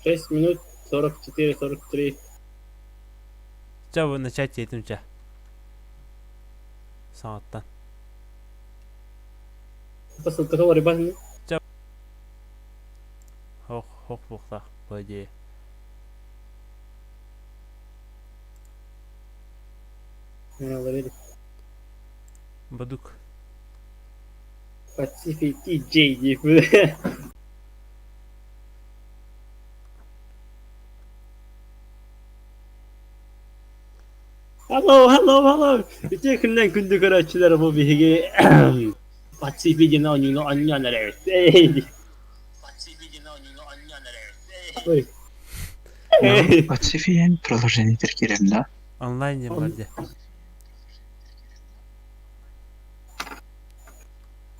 6 минут 44-43. Ча бу начать этим ча. Саҥаттан. Посылката уларыйбат Ча. Хох хох буохтаах по идее. Бадук. Pacific TJ диэппит. Hello, hello, hello! Үтүө күннэн күндү көрөөччүлэр бу биһиги Pacific диэн оонньууну оонньоон эрэбит. Ой. Pacific приложение киирэн да? Онлайн диэн бар дии.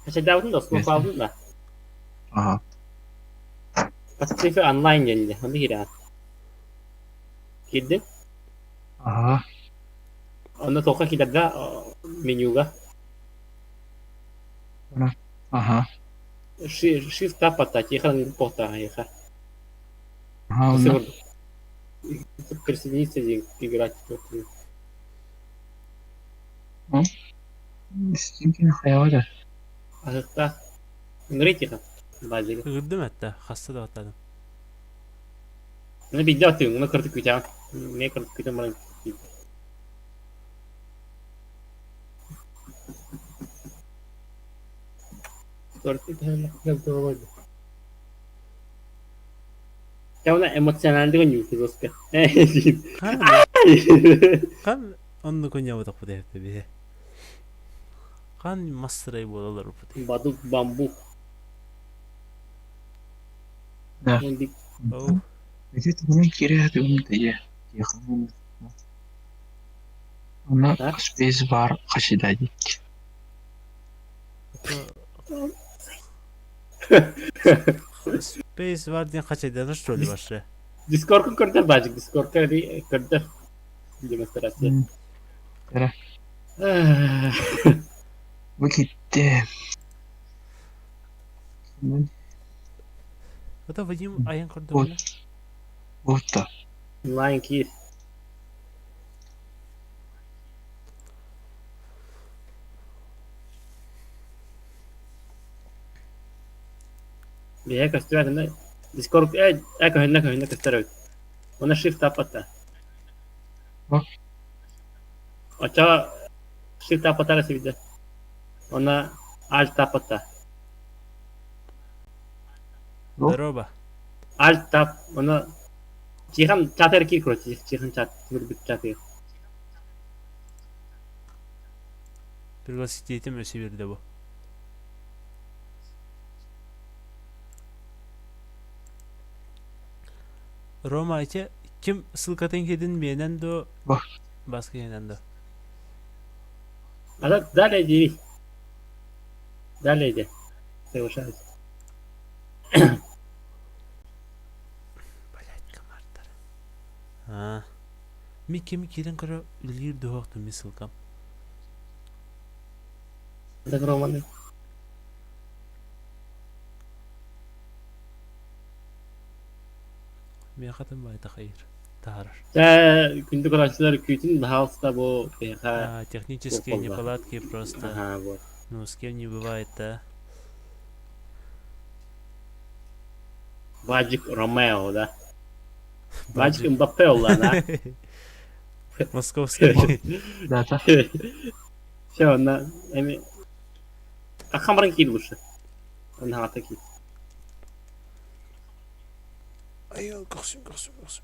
Хачайдаабытын да, слухаабытын да. Ага. Pacific онлайн диэн дии. Онно киирэҕин. Киирдин? Ага. Онно туохха киирэргэ менюга? Ага. Shift tab патта, тихо похта, тихо. Ага. Присоединиться играть. Ну, Стинкин хайаҕа Аһыктаах. Ыҥырый тихо. Базига. Ыгырдым этте, хаста да баттадым. Ну биирдэ аттыгын, уна кырдык күтэҕин. Эмиэ кырдык күтэн баран Чэ уна эмоциональный ньуусу жестко. Хан оннук онньоботохпут эһэттэ биһи. Хан мас сырай буолалар упут. Бадук бамбук. Да. Оу. Ити тугунан киирэ сатыыбын да Онно Space Bar хасида диэт. Space Bar диэн хачайданар что ли вообще? Дискордка көрдөр баажык, Дискордка көрдөр демонстрация. Эрэ. Бу китте. Это Вадим айан көрдөрүнэ. Буотта. Онлайн киир. Биһэ көстүбэт ынна Дискорд э э көһүннэ көһүннэ көстөр эбит. Уонна shift таппатта. Оччоҕо shift таппатара сибидэ. Уонна alt таппатта. Здорово. Alt тап уонна Тихон чатыр киир короче Тихон чат тимирбит чатыр. Пригласить өсө берди бу. Рома ити ким ссылкатын кидин миэнэн до баска иһинэн до А далее иди. Далее иди. Соглашаюсь. Блять, комардар. А. Ми ким кирен көрө үлгир дуһуохтун ми ссылкам. Так Романы. Миэхэ тым байта хайыр. Таһарар. Чэ, күндү көрөөччүлэр күүтүн баһаалыста бу биһиэхэ А, технические неполадки просто. Ага, вот. Ну, с кем не бывает, да? Баджик Ромео, да? Баджик Мбаппе оллана. Московский. Да, да. Все, на эми Тахамран киир лучше. Наҕата киир. Айыл, көрсүм, көрсүм, көрсүм.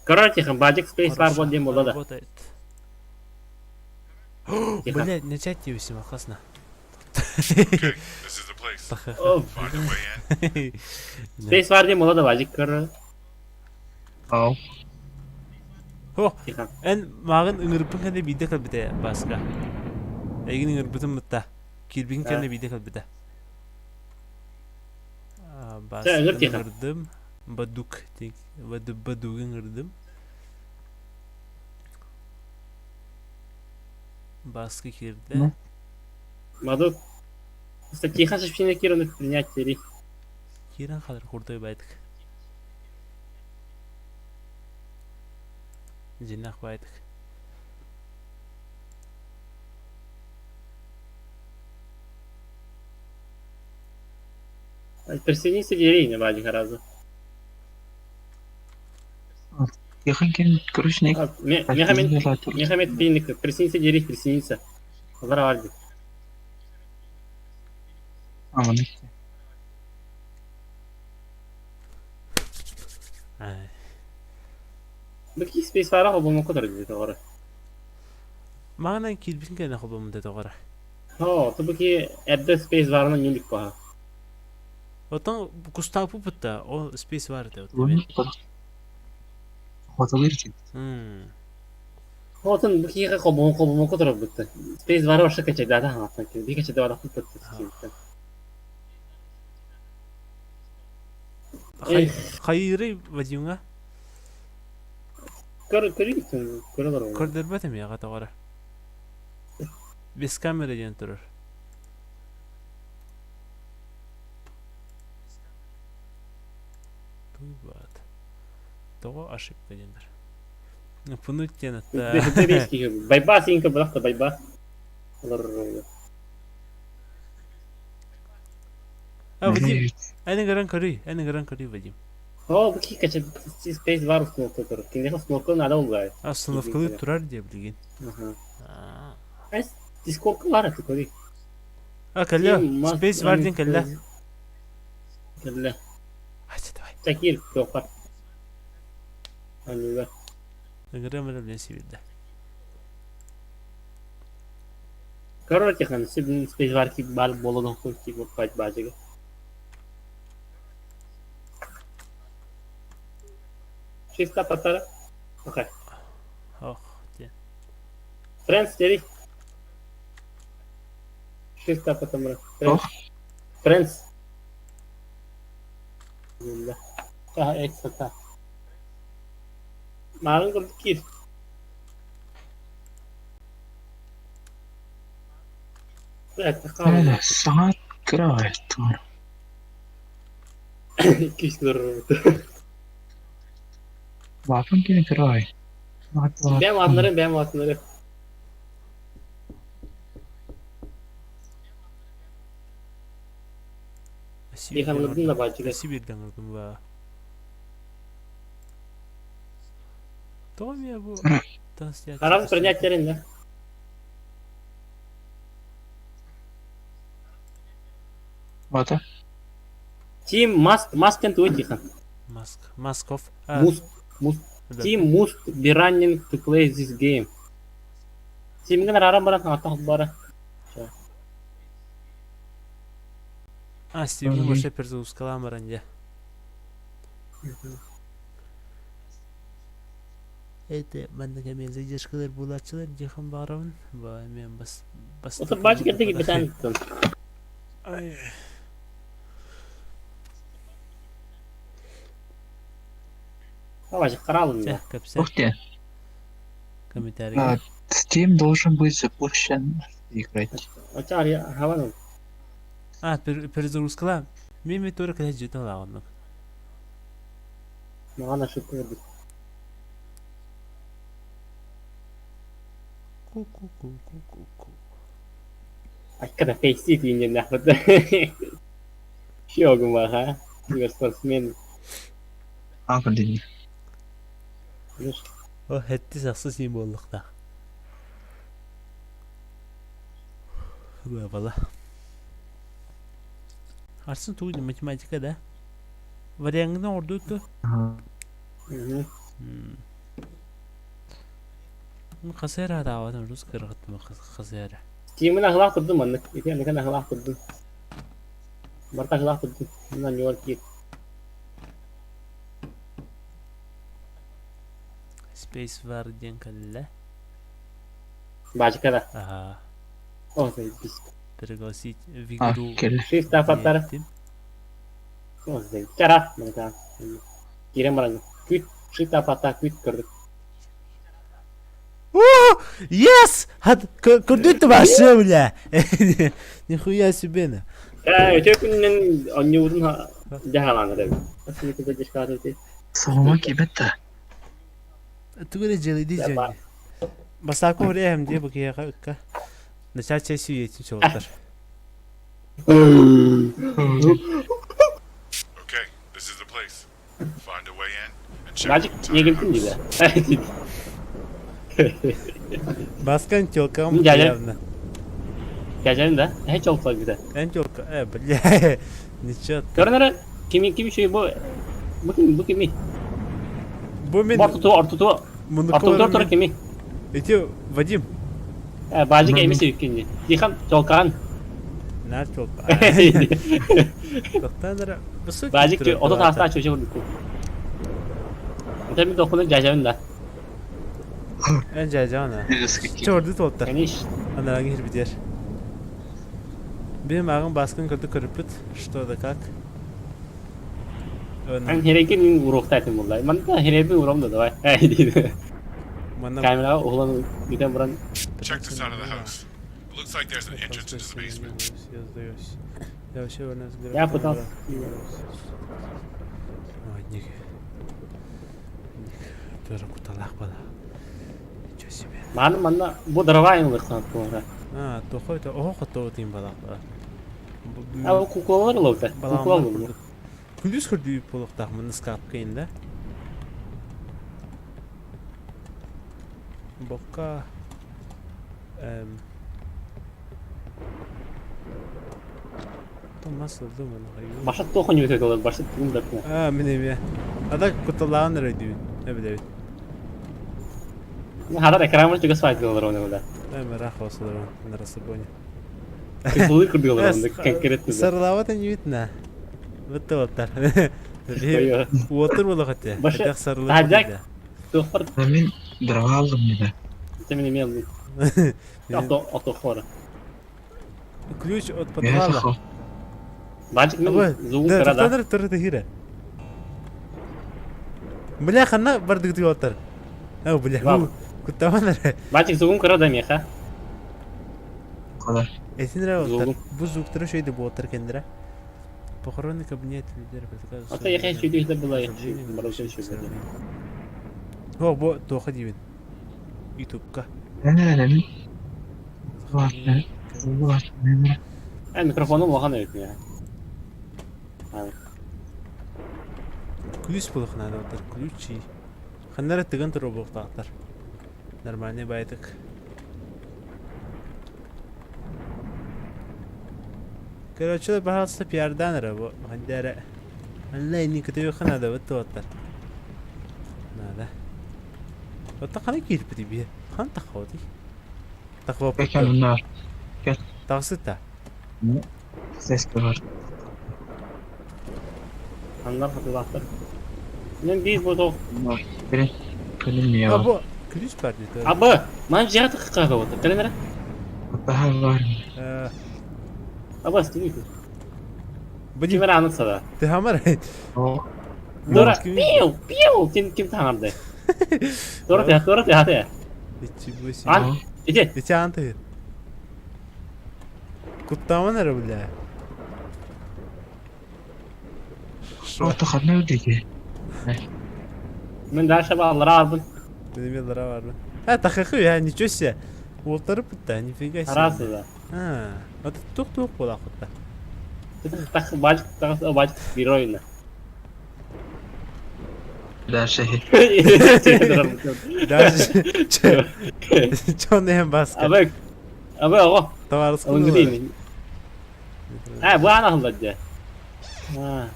Короче, Баджик Space Bar бол диэн буолла да. Работает. Блядь, начать тебе всего, классно. Okay, this is the place. Find a way in. Space Bar диэн буолла да Баджик көр. Ау. О, эн мааҕын ыҥырбын кэннэ биирдэ кэлбитэ Бааска. Эйигин ыҥырбытым бытта. Киирбин кэннэ биирдэ кэлбитэ. Бааска ыҥырдым. Бадук Бадугу ыҥырдым. Бааска киирдэ. Бадук. Тихон сообщение киирэн принять Киирэн хаалар курдук байтык. Дьиннэх баайдык. Присоединиться деревня баадьы разу. Тихон ким короче Мехамед Пинник, присоединиться деревня, присоединиться. Алар Аманы. Бу Space Fire холбоммокко турар дии тоҕо эрэ. Маҕанан киирбитин кэннэ холбоммута тоҕо эрэ. Оо, то бу ки эрдэ Space War-ынан ньүлүк баһа. Оттон кустааппыт да, ол Space War этэ. Хотолыр ити. Отон бу киһиэхэ холбоммокко холбоммокко турарбыт. Space War вообще качайдаата хаҥаттан кини. Би качайдаабатахпыт бытта. Хайыырый Вадимҥа? Көр көрүү көрө олоробун. Көрдөрбөт эмиэҕэ тоҕо эрэ. Без камеры диэн турар. Туйбаат. Тоҕо ошибка диэннэр. Пунут диэн атта. Байбаас инка бырах да байбаас. Олорор. А, Вадим, эн ыҥыран көрүй, эн ыҥыран көрүй, Вадим. Оо, бу кичэ Space War установка турар. Киниэхэ установка наада буолбай. А, установкалыы турар диэ билигин. Ас Discord баар этэ көрүй. А, кэллэ. Space War диэн кэллэ. Кэллэ. Ача, давай. Чакир, туохпар. Анюга. Ыҥырыам эрэ билэн сибирдэ. Короче, хан, сибин Space War ки баар буолан охсун баажыга. Shift up Окей. Ох, диэн. Friends, Jerry. Shift up Friends. Friends. Таha X та. Марын курдук киир. Саҥа кыра тур. Кис турар. Лапын кини кыра Бэм атынары, бэм атынары. Диханлыдын да баачыга. Сибирден ырдым ба. Тоҕо эмиэ бу Харах принять да. Бата. Team must must and туй тихо. Маск Масков. Must must Team must be running to play this game. Team'ин араран баран атах бара. А, Steam'ин вообще перезапускалаан баран дьэ. Это маннык эмиэ задержкалар буолааччылар диэхин баҕарабын. Ба эмиэ бас бас Отыр баачы кэрдик битан Ай. Баачы каралын. Чэ, кэпсэ. Ух ты. Комментарий. Steam должен быть запущен играть. Оча хаван. А, перезагрузкалаан. Мин тура кэлэ дьиэтин ылаҕынным. Маған ошибка бердик. Ку-ку-ку-ку-ку-ку. Айкада фейси тииннен нахмат. Шиогун баха. Спортсмен. А, блин. О, хэтти сахсы син буоллахтаах. Бала. Арсын тугу математика да? Вариантына ордутту. Хасера дааватын рус кыргыттым хасера. Steam'in ахлах турдум маннык. Ити аннык ахлах турдум. Барта ахлах турдум. Мына Нью-Йорк киир. Space War диэн кэллэ. Баачыка да. Ага. О, заебись. Пригласить в А, игру. кэллэ. Shift апаттара. диэттим. О, заебись. Чара. Мына Киирэн баран. Күт. Shift апатта күт көрдүк. Yes! Көрдүттү башы бля. Нихуя себе на. Э, өтө күнүнэн онньуутун дьаһалаан эрэбит. Асыны кытта дьашкааты Соҕума кибет да. Тугу эрэ дьыалыйдыы дьон. Бастакы уһур эһэм дии бу киһиэхэ ыкка. Начать сессию етин чолоттор. Okay, this is the place. Find a way in and check Magic the entire ньиэгиртин house. дии. Баскан телкам Дядя. явно. Дядя да? Эһэ чолкой бүтэ. Эн телка, э, бля, ничего. Көрөн эрэ кими кими шүй бу бу ким бу кими? Бу мин Бу ортотуга ортотуга муннукка ортотугар турар баран кими? Ити Вадим. Э, баажык эми сүүккүн Тихон чолкаан. Наар чолка. Тохтоон эрэ. Баажык ото таастаах чүчэ курдук. Это мин дохуну дьаажабын да. Эн дьаажаҕын а. Чорду туоттар. Конечно. Анараҥы кирбитиэр. Бим ааҕын бааскын көрдүк көрүппүт. Что да как. Эн херейген мин уруоктаатым булла. Манна херейбин уром да давай. Манна Камераҕа уһулан бүтэн баран Check the side of the house. It looks like there's an entrance into the basement. Я сдаюсь. Я вообще вольно Я пытался. Ник. Тоже куталах бала. Ничего себе. Маны манна бу дрова ылыхсан туора. А, тохой то оһо хотоо тим балах бала. А бу куклалар ылыта. Кукла ылы. Күндүз көрдүү болуктаах мын скапка инде. Бокка эм Томас ылды мын Баша тохо не өтө баша тум да. А, мин эме. Ада куталаан өрөйдүүн. Эбилебит. Хара экран чугас файдалар оны да. Эме рах осылар на расслабоне. Кыпылы курдугалар онда конкретно. Сарлава не видно. Вот то Уотыр буолах этэ. Баша- Этэх сарылы Таһырдьа- Туохпар Мин дрова алдым да. мен эмиэ ото ото хора. Ключ от Я подвала. сахал. Баажык Абы, мен зугун Да, кыра да. тохтонор туры тыһыра. Бля, ханна бардыгытый оттар. А, бля, Вам. куттаман эрэ. Баажык зугун кыра да миэхэ. Куда? Этин эрэ оттар. Зугун. Бу звуктары шөйдө буоттар кендere. Похоронный кабинет лидер Ата яхэ шүйдү была яхэ. О, бу тоха диибин. Ютубка. Мин. Ладно. Э микрофону улахан эбит миэхэ. Ключ булухна оттар, ключи. Ханнара тыгын туру буохтаахтар. Нормальный байтык. Короче, пожалуйста, пиардан эрэ бу. Хандара. Онлайн кытыы надо вот туоттар. Надо. Отта хана киирбити бие. Хан тахоти. Тахвап. Кэл нар. Тахсыта. Ses var. Аннар хатылаахтар. Мен биир бу тох. Нар. Бiri. Көлүм А я. бу ключ бар дейт. Абы, ман жиҕэ тахха вот. Кэлэн эрэ. Daha var. Э, Абы стуги. Бу Ким эрэ аны сада. Ты хамар. О. Дора пиу пиу ким ким таҥарды. Дора те, дора те хате. Ничего себе. Ан, иди. Ити анты. Куттаман эрэ бля. Орта ханна ödeki. Мен дальше баллара арбын. Билеме бар. А, тахахы я, ничего себе. Уолтары пытта, нифига себе. Арасы да. А, вот тух-тух була хутта. Тах баажык тах баажык геройна. Дальше. Даже чон эм баска. Абы абы ого. Товарыс Онгы А, бу ана хылладжа. А,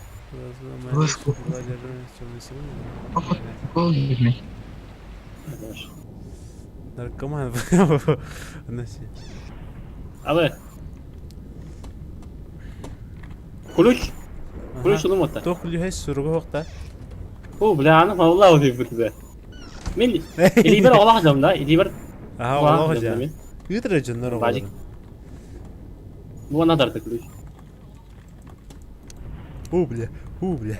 Gol mi? Наркоман. Абы. Ключ. Ключ улум отта. Тох ключ суругу хокта. О, бля, аны мавла одый бутда. Мен илибер олах жам да, илибер. Аха, олох жа. Үтре жоннор Бажик. Бу ана дарты ключ. О, бля, о, бля.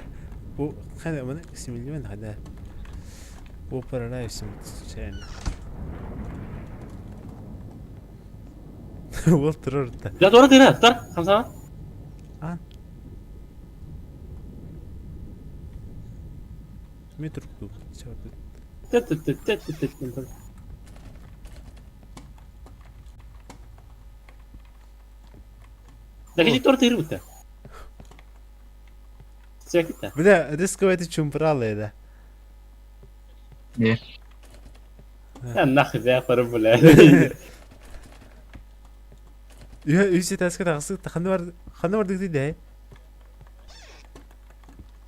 Бу хана мана симилмен хада. Бу паралайсым случайно. Ол турар да. Бля, дора тыра, тар, хамсама. А. Метр куб. Т-т-т-т-т-т-т. Да кини торт ырбыта. Секта. Бля, рисковать чумпралы да. Не. Нахуй бля, бля. Үс этээскэ тахсыы ханна бар ханна бардыгытый дээ?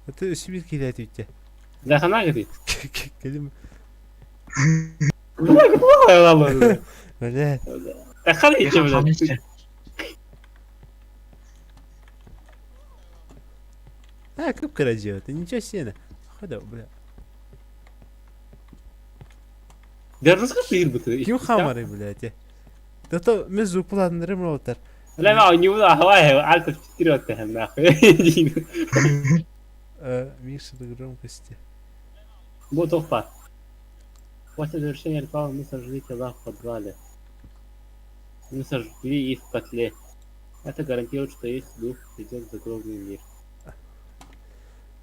Это үс биир киилээтэ үттэ. Да хана гыты. Кэлим. Бля, Бля. Хана иче бля. А, как крадет? Ничего себе. Хода, бля. Держи тыыр Ким хамары, блядь? Да то мен звук планнырым роботтар. لا ما نيو هواي عارف تشتري وتهم нахуй. Миша до громкости. Бу тохпа. После завершения ритуала мы сожгли тела в подвале. Мы сожгли их в котле. Это гарантирует, что их дух придет в загробный мир.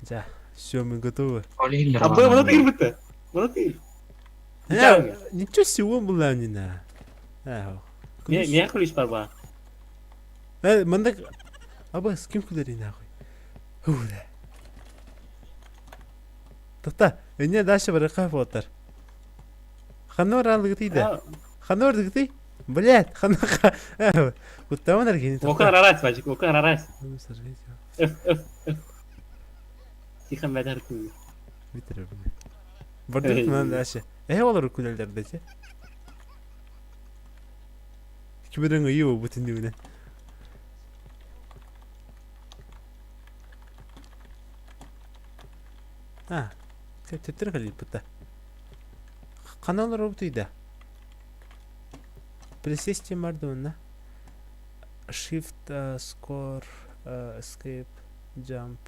Да, все, мы готовы. А был монотыр бы-то! Монотыр! Ничего себе, он была не на. Не, не ключ барба. Манда... Аба, с кем куда нахуй? Хуля. Тоқта, эне дальше барықа отыр. Ханор алгытый да. Ханор дыгытый? Блядь, ханор... Куттаман аргени. Окон рарась, мальчик, окон рарась. Ф, Ф, Ф. Тихо, мәдәр күн. Битер, бля. Бардык мынан дальше. Э, олар күлелерде че. Киберен ыйы бутин А, төттөр калиппыта. Канал роботыйда. PlayStation барды Shift, score, escape, jump.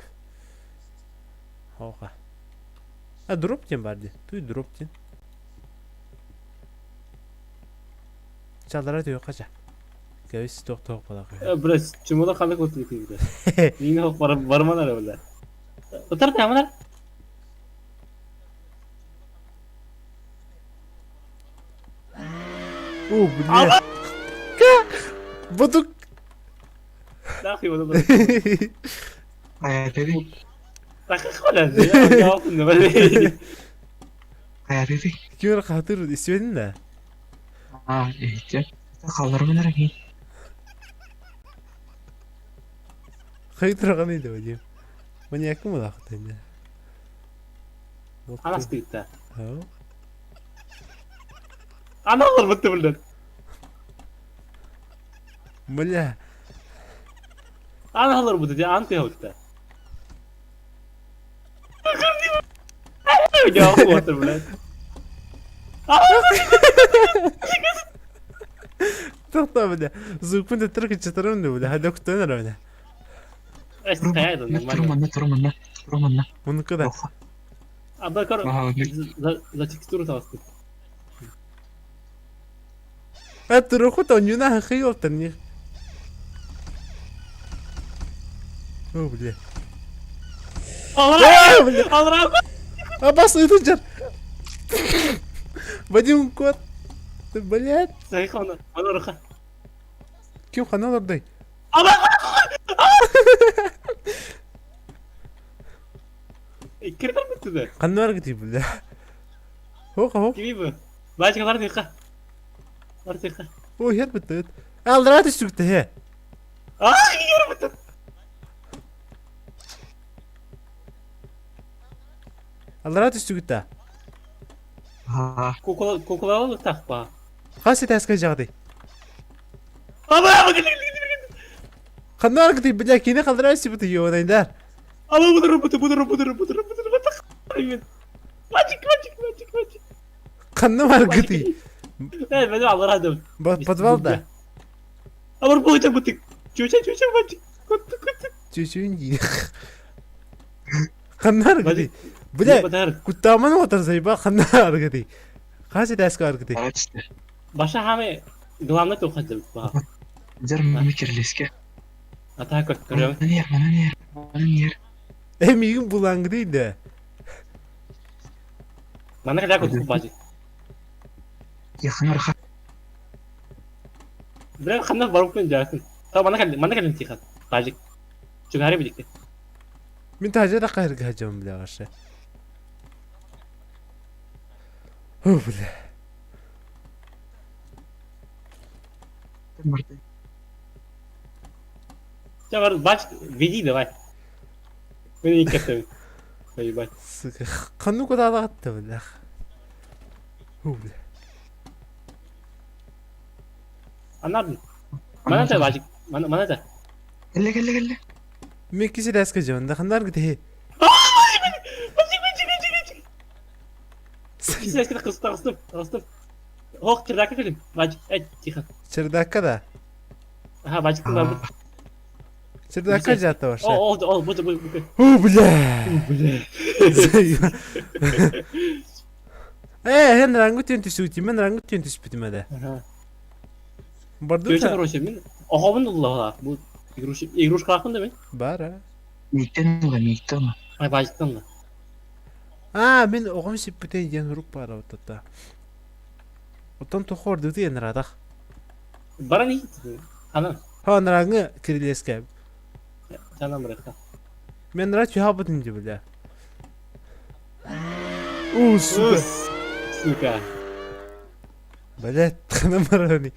Хоға. А, дроп ден барды. Туй дроп ден. Чалдара түйе қача. Кәвес тоқ тоқ бала қой. Бля, чумала қандай көтілі бля. Мені хоқ барман ара бля. Отар тамана. О, бля. Буду... Нахуй буду. Хайа Хайа Кимер хатыр истебедин да? А, иче. Халдар менен Хайтыр ганы деп дейм. Маньякым була хатында. Анас тыйта. Ау. Ана олар бітті білден. Бля. Ана олар бітті, де анты хавытта. Я отыр, блядь. Тоқта, бля. Звукпын да түркі чытырым да, бля. Хада күттен ара, бля. Турманна, турманна, турманна. Муныкы да. А бакар за за текстуру тавасты. А туруху то не на хыйоптыр не. О, бля. Алра! Бля. Алра! Абас ыйтынчар. Вадим кот. Ты, блядь. Сайхана, анараха. Ким ханалардай? Ана! Кирдер бітті Каннар гити, бля. Хоқ, хоқ. Киби. Бачка бар тиха. Бар тиха. О, хер бітті. Алдыра түстүкті, хе. А, хер бітті. Алдыра түстүкті. А. Кукула кукула тақпа. Қасы тәскі жағдай. Ама, Каннар гити, бля, кені қалдыра түстүкті, йонайдар. Ама бұдыр бұдыр бұдыр бұдыр бұдыр бұдыр бұдыр. Мальчик, мальчик, мальчик, мальчик. Каннар гити. Э, мен алыр адам. Подвалда. Амар болча бутык. Чуча, чуча, мальчик. Кутты, кутты. Чучун дейді. Каннар гити. Бля, куттаман отыр зайба каннар гити. Қасы тәскі аргити. Баша хаме главное то хотел ба. Жар мені кирлеске. А так как көрөм. Мана мана мана Э, мигин булаңгы дейді. Манна кэлэ кутук бази. Тихо, нарха. Бля, ханна барыппын дьаатын. Та манна кэлин, манна кэлин тихо. Бажик. Чугаһары биликти. Мин таһдьа да хаһырга сылдьабын бля вообще. О, бля. Чэ, бач, веди давай. Мен иккеттебин. Ебать. Сука, ханнык кудаалаҕатта бля. О, бля. Анардын. Мана та бажик. Мана мана та. Кэллэ, кэллэ, кэллэ. Мен киси дәске жонда ханнар гитэ. Киси дәске кыстым, кыстым, кыстым. Ох, чердакка кэлим. Бажик, эй, тихо. Чердакка да. Аха, бажиктын барбыт. Чердакка жатта вообще. О, о, о, бу, бу, бу. О, бля. Бля. Э, эн рангы түйін түсүтүм, мен рангы түйін түспүтүм эдэ. Аха. Барды Короче, короче, мин оҕобун ылла бу игрушка игрушкалаахпын да мин. Бар, а? Мииктэн ыла, мииктэн ыла. Ай, баажыттан ыла. Аа, мин оҕом сиппитин диэн сурук баара оттота. Оттон туху ордугу ынаратах. Баран иһит. Ханан. Ха, ынырааҥҥы кирилиэскэ. Чанан барыахта. Мен ыныраа түһэ дии бля. У, сука. Сука. Блядь, ханан барай.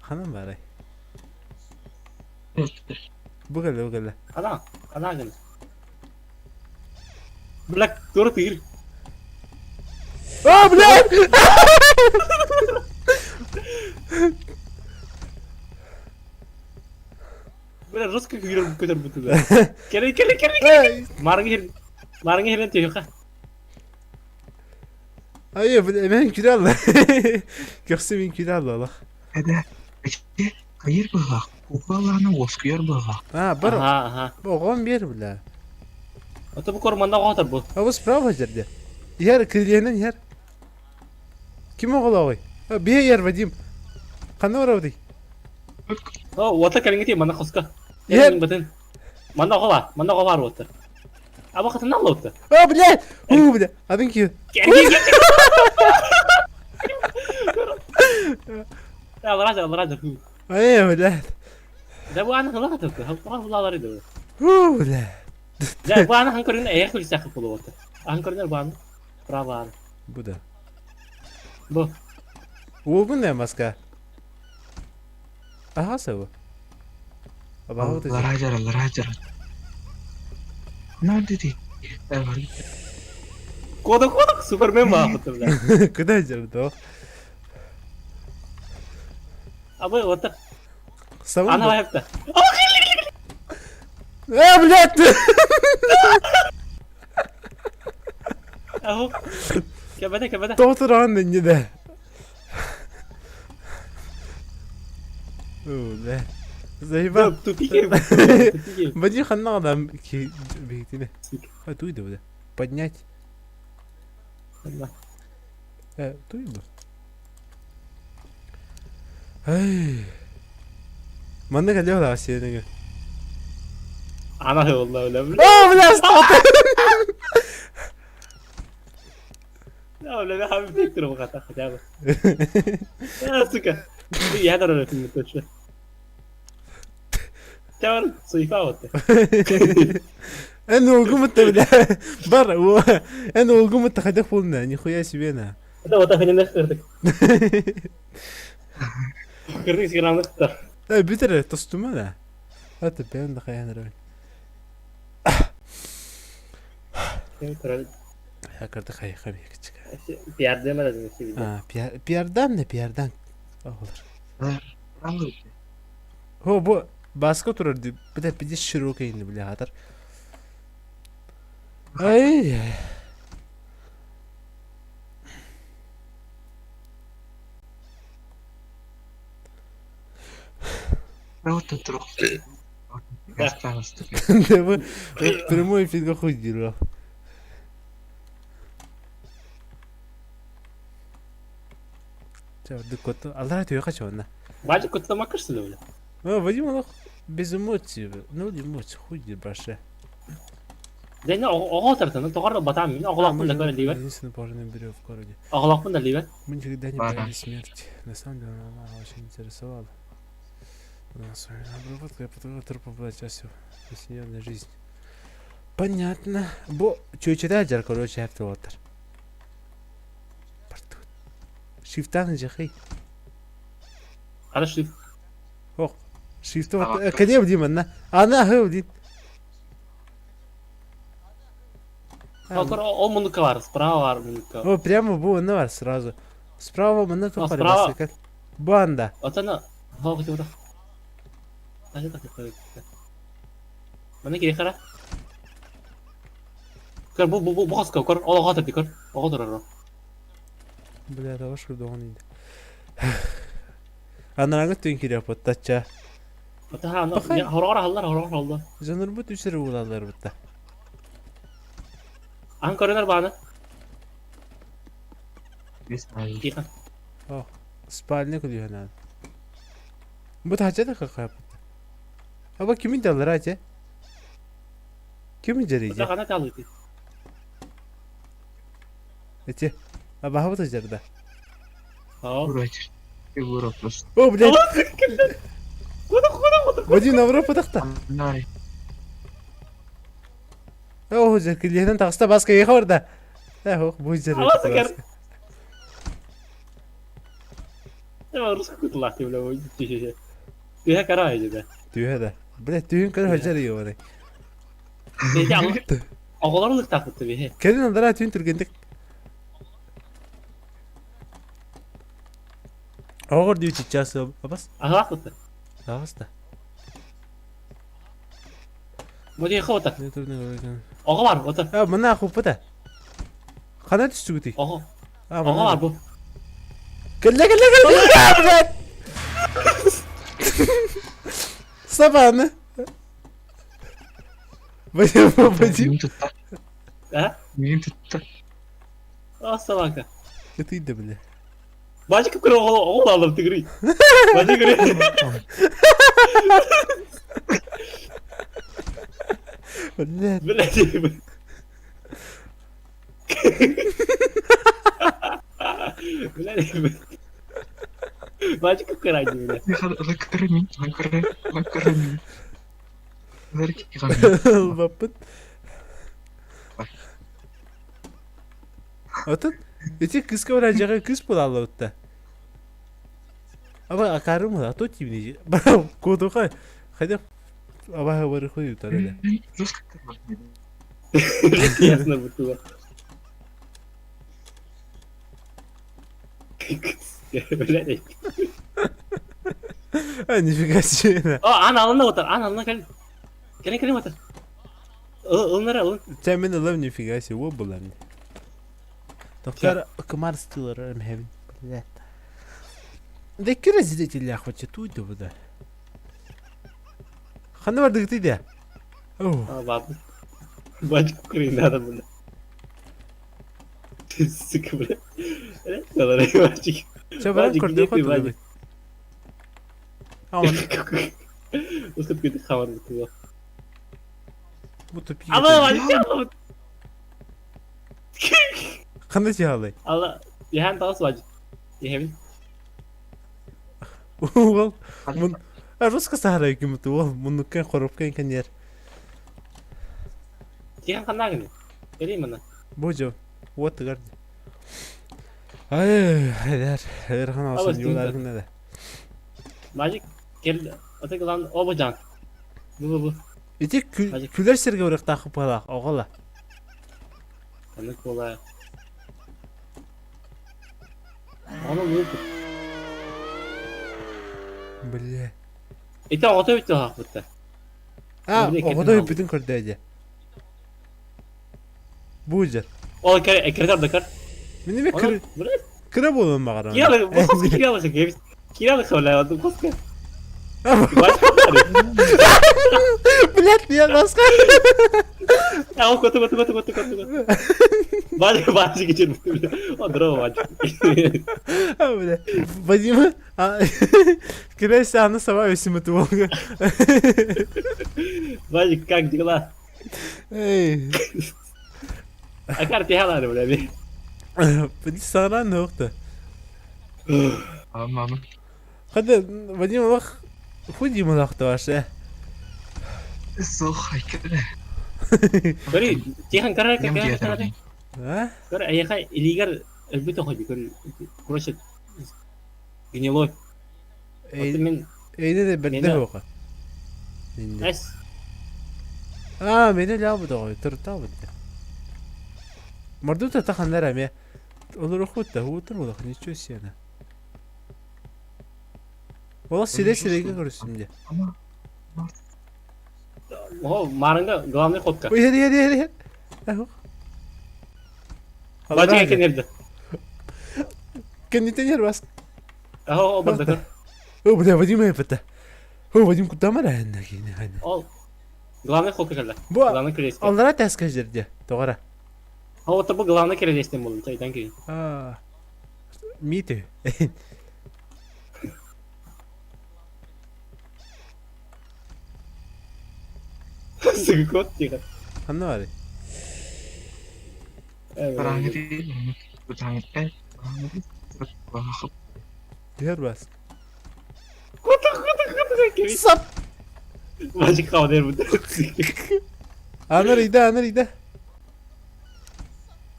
Ханан барай. Бу кэллэ, бу кэллэ. Ханан, ханан гын. Бля, туора тыыр. А, блядь! Бля, жестко күйреп көтөр буту да. Кэлэ, кэлэ, кэлэ, кэлэ. Марыңы хер, марыңы херен түйөкка. Ай, бля, мен күлэ алла. Көрсө мен күлэ алла олох. Эдэ, эчи, хайыр быһах, кукалааны уоскуйар быһах. А, бар, Аха, аха. оҕом биэр, бля. Ото бу корманда оҕотор бу. А бу справа жерде. Иһэр, кирилиэнэн иһэр. Ким оҕолооҕуй? Биэ иһэр, Вадим. Ханна барабытый? О, уота кэлиҥҥи манна хоска. Иһэр. Бытын. Манна оҕо бар, манна оҕо бар уота. Аба хатынан алла А, блядь! У, бля! Один киһи. Аллара, аллара. Ай, блядь. Да бу аны хыла хатырды. Хыла хылалары да. У, бля. Да бу аны хан көрүн эйэх күлсәк булып отыр. Хан көрүнөр бу аны. Право аны. Бу да. Бу. Уолгун не маска? Ага, сабы. Абаҕа Аллара дьар, аллара дьар. Надо ты. Давай. Кода кода Супермен баахыты бля. Куда дьар Абы отыр. Сабын. Ана байыпты. А, блядь! Аху. Кэбэдэ кэбэдэ. Тоҕутураҕын инньэ О, бля. Заебал. Тупики. Тупики. Вадим ханна адам ки бигтине. А туй да Поднять. Туй бы. Ай. Манна кэллэ да сиэнеге. Ана олла бля. О, бля, стоп. Да, бля, хабib тектер бу хотя бы. А, сука. Я дорога точно. Чавар, суйфа вот. Эн улгум бля. Бар, эн улгум хотя полна, нихуя себе на. Это вот так не кырдык. Кырдык сиграмны кыттар. Э, бүтер, тостума да. Это бен да хаян рабын. Я кырды хай хай кичик. Пиар демеледин ki. А, пиардан не пиардан. Олар. Правда. Хо, бу баска турар ди. Бля, пиздец широкий бля, хатар. Ай. Правда турук. Осталось. Да прямой эфирге хуй дела. Ча, дыкот. Аллах ты хочу на. Бажы көттө макырсың бля. А, Вадим, он без эмоций. Ну, эмоций, хуй баше. Дэнэ оҕо тартаны тоҕор батаам мин оҕолоохпун да көрө диибэр. Единственный положенный бюро в городе. Оҕолоохпун да диибэр. Мы никогда не Ага. боялись смерти. На самом деле она очень интересовала. У нас обработка, я потом трупа была частью повседневной жизни. Понятно. Бу чүөчэтэ дьар короче хәп туотар. Бартут. Шифтан жахи. Хара шифт. Ох. Шифт кадем дим анна. Ана хыл дим. Ол муннукка бар, справа бар муннукка. О, прямо бу онно бар сразу. Справа манна А, тупар справа. басыкат. Банда. Отана хоо кытыбыта. Манна кири хара. Көр бу бу бу хаска көр ол оҕо көр. Оҕо турар. Бля, того шурдоҕун иди. Анараңы түн кириэп буттачча. Отаха аны Пахай. хороҕор аһаллар хороҕор аһаллар. Дьоннорбут үс эрэ уулаллар бутта. Аһан көрөнөр бааны. Не знаю. Тихо. О, спальня күлүһэнэн. Бу таһача да какая бутта. Аба кимин даллар ате? Кимин жарыйдя? Отаха ана таалыты. Эти. Аба хабыта жарда. Оо. Вроде. Фигура просто. О, блядь. Куда куда куда? Вадим Авропа тахта. Най. О, жеркилиһинэн таҕыста баска ехе барда. Э, ох, бу жер. Аласа кэр. Русский кутулаах бля. Түһэ кара эдэ. Түһэ да. Блядь, түһүн көр хажар йоны. Оҕолор ылыктаахпыт биһи. Кэлин андара түһүн түргендик. Оҕор дүү чиччас абас. Аһаахпыт. Аҕаста. Бу хота. Не турны. Оҕо бар, ота. А, мына хуппата. Хана түстүгүтүй? Оҕо. А, Оҕо бар мына. бу. Кэллэ кэллэ кэллэ. А, блядь. Сабаны. Вадим, Вадим. Мин тутта. А? Мин тутта. А, собака. Это иди, бля. Бажик көр оҕо оҕо алып тигри. Бажик көр. Блядь. Блядь. Блядь. Бажик көр айды, бля. Лакыры мин. Лакыры. Лакыры мин. Ларки гамин. Баппыт. Отun ити кыска баражаға кыс буолаллыбытта. Аба акарым а то тибни. Барам кодуха. Хайда аба бары хуй утар эле. Жестко. Ясно было. Блядь. А нифига себе. О, ан алына отыр, ан алына кел. Келин келин отыр. Ылынара ылын. Sen beni love нифига себе, вот была мне. Доктор Комар Стиллер, I'm having. Блядь. Да кира зрители хочет туйду буда. Ханна бардык тиде. О, А, ладно. Бачку крин надо, бля. Ты, сука, бля. Бля, Бачик. Че баран Вадик, көрдө где ты, хоту. Вадик? А он Ускат кыды хавар бутыло. бу тупик. Ала, Вадик, ала. Ханна тиалай. Ала, яхан тагыс Вадик. Яхабин. Уол, мун А русска сахара ким ту уол муннукка хоропка инкенер. Тихан ханнагын. Кели мана. Божо, вот гар. Ай, хайдар, эрхан Ала, алсын стинка. юлар да. Вадик, кел. Отак лан обажан. Бу бу бу. Ити Вадик. күлер серге урак тахып бала, огола. Канык бола. Оны луп. Бля. Ити ото бит хак бутта. А, Бля, кетин оҕото алды. бүтүн көрдөөдө. Бужер. Ол кер кер да кер. Мени бе кыр Бля, кыра болон багара. киралы, бу хос киралы кебис. Киралы хавла, бу хос ке. Вадик. Блять, я баска. А, кото кото кото кото кото. Вадик, Вадик geçir. О, здорово, Вадик. А, бля. Вадим, а, кирайся, аны сама весиме туолга. Вадик, как дела? Эй. Акар тиһалары бля. Били саҥаран уохта. Мама. Хада Вадим олох хуй Дималаахта вообще. Суох, айкыры. Көрү, Тихон көрөр Нем көрөр диэтэр. А? Көр, эйиэхэ илиигэр өлбүт оҕо дии, көр, короче, гнилой. Вот мин Эйне де бэрдэ Мені- хоха. эс Аа, мени лаабыт оҕо, туртаабыт. Мордута таханнар эме. Олорохут да, уутар олох, ничего себе. Олох сире сиреге көрүсүм де. Ама. О, марыңга главный ходка. Ой, хери хери хери. Бачыга кенерди. Кеннитен бас. О, бардакыр. О, бля, Вадим это. О, Вадим куда мара Ол главный ходка келди. Бу Главный кирелесте. аллара таска жерде. Тоғара. А вот бу главный кирелестен болду, чайдан кийин. Аа. Мити. Сыгкот тихо. Ханна бар. Бараңы Бутаңы. Бараңы. Дер бас. Куда куда куда кирелес. Сап. Бачык кабы бу. Анар иде, анар иде.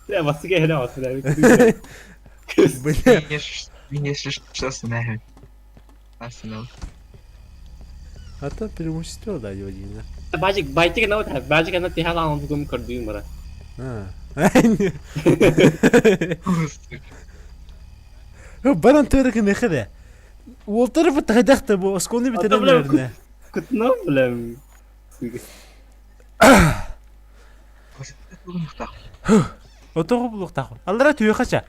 Я басыга хеле бас. Бля. Мин если что знаю. Арсенал. Ата преимущество да Вадим. Бачык байтык на вот бачык ана тихала он бугум көрдүм бара. Аа. Баран төрөк нехеде. Уолтар бу тайдахта бу осколны Ата, бля, битерен. Кутна билем. Отоҕу булуохтаах. Аллара түө хача.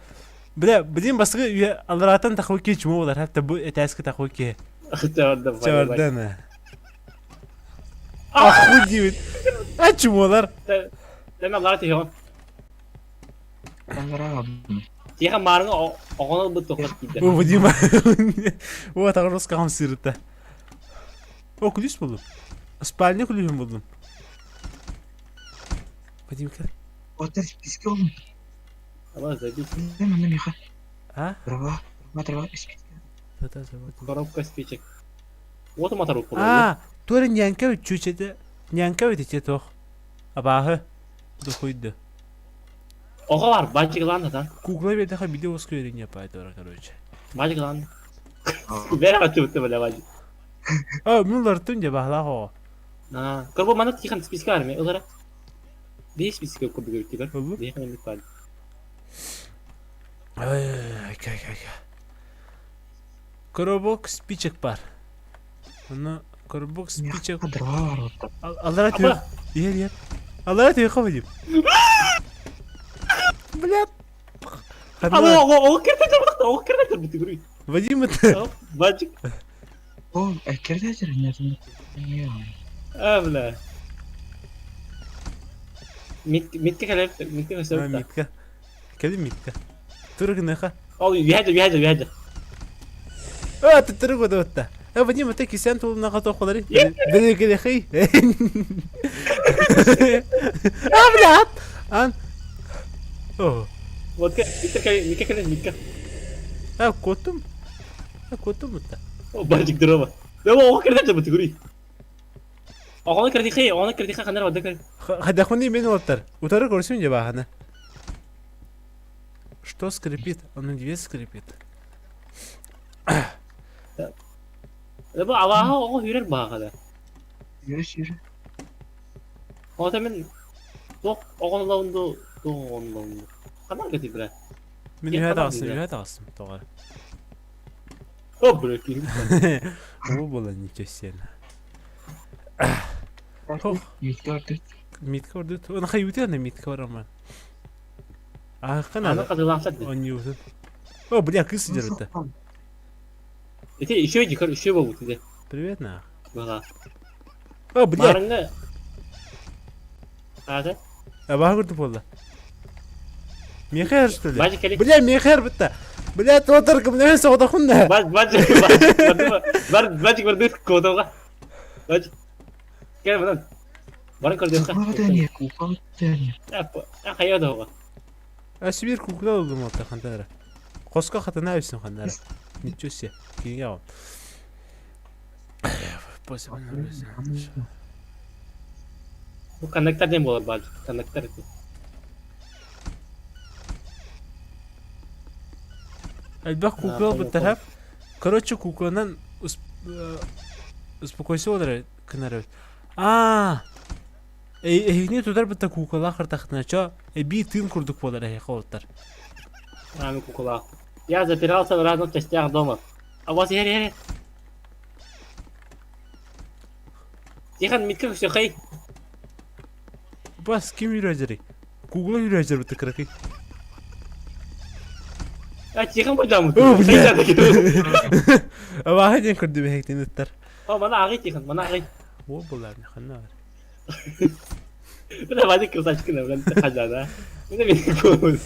Бля, билин басыгы үйе алларатан тахуы ки чума болар. Хатта бу этээски тахуы ки. Чаварда. Чавардан. Охуеть. А чумолар? Деме аллара тихо. Аллара. Тихо марыңа оҕону бу тохот кийде. О, Вадима. О, тагырос кам сырыта. О, ключ булдум. Спальня ключін булдум. Вадим, кел. Отер списки olun. Ала забить. Ne manna Миха. А? Дрова, дрова, дрова, списки. Коробка спичек. Вот матар укулу. А, тура нянка чучеде. Нянка өтече тох. Абахы. Духуйды. Ого бар, бачык лан да. Кукла бедаха видео скрин пайдора, короче. Бачык лан. Бера атып бля бачык. А, мулар түнде бахла хо. А, көрбө мана тихан списка бар ме, ылара. Беш списка көрдү көрүп тигер. Болду? Беш эмек бар. Ай, кай кай кай. Коробок спичек бар. Аны коробок спичек. Дрова бар отта. Аллара түйе. Ер, ер. Аллара түйе хо дейм. Блядь. Ала, ого, ого кирде турбу, ого кирде турбу тигер. Вадим это. Бачык. О, керде nereden? Ne? А, бля. Мит митке келеп, митке келеп. Митка. Кели митка. Тургныха. Ол үйәді, үйәді, үйәді. А, ты тургу дотта. А, Вадим, это кисен тулна готов холари. Бери кели А, блядь. Ан. О. Вот митке келе, митке келе, митке. А, котум. А, котум это. О, бачык дрова. Дема ого кирде турбу тигер. Оғаны кирдихи, оғаны кирдихи қандар бады кир. Хадахуни мен оттар. Утары көрсүн же баханы. Что скрипит? Он дверь скрипит. Бу алаха ого хүрер бағада. Yürü yürü. Ота мен тоқ оғанлауынды, тоқ оғанлауынды. Қандар кетіп бля? Мен Е, үйә қандар тағысым, дейді? үйә тағысым. Тоғар. О, бля, киім. О, было ничего себе. Ох. Митке орду. Митка орду. Оны хай өте ана митка бар ама. Ақын Аны ана. қазылақсат. Он не өтін. О, бля, кыз сидер өтті. Эти еще иди, еще болу тиде. Привет, на. Бала. О, бля. Марыңы. Ады. Аба көрді болды. Мехер, что ли? Бажы келе. Бля, мехер бітті. Бля, тотыр кімнен соғда құнда. Баж, баж, баж, бар, бажы көрді кодауға. Баж. Кел бұдан. Баран көрдүөххэ. Куклата не, куклата не. Хайа да Өссө биир куукула ыллым уолта хантан эрэ. Хоско хатана эбисин ханна эрэ. Ничего себе. Кинигэ аҕам. Бу коннектор диэн буолар баар. Коннектор ити. Элбэх куукула ылбыттар Короче, куукуланан успокойся олорор гынар эбит. Аа! Эһигини тутар бытта куукулаах ыртахтына чо эбии тыын курдук буолар эһиэхэ уолаттар. Рано кукулаах. Я запирался в разных частях дома. А у вас иһэр иһэр. Тихон, Митка все хей. Бас ким үрөжери? Кугула үрөжер бытта кыракый. А Тихон бардамы. О, бля. Абааһы диэн көрдүм эһиктин ыттар. О, мана ағый Тихон, мана ағый. О, булар, ханна бар. Бля, Вадик красавчик, бля, хажа, да? Бля, мен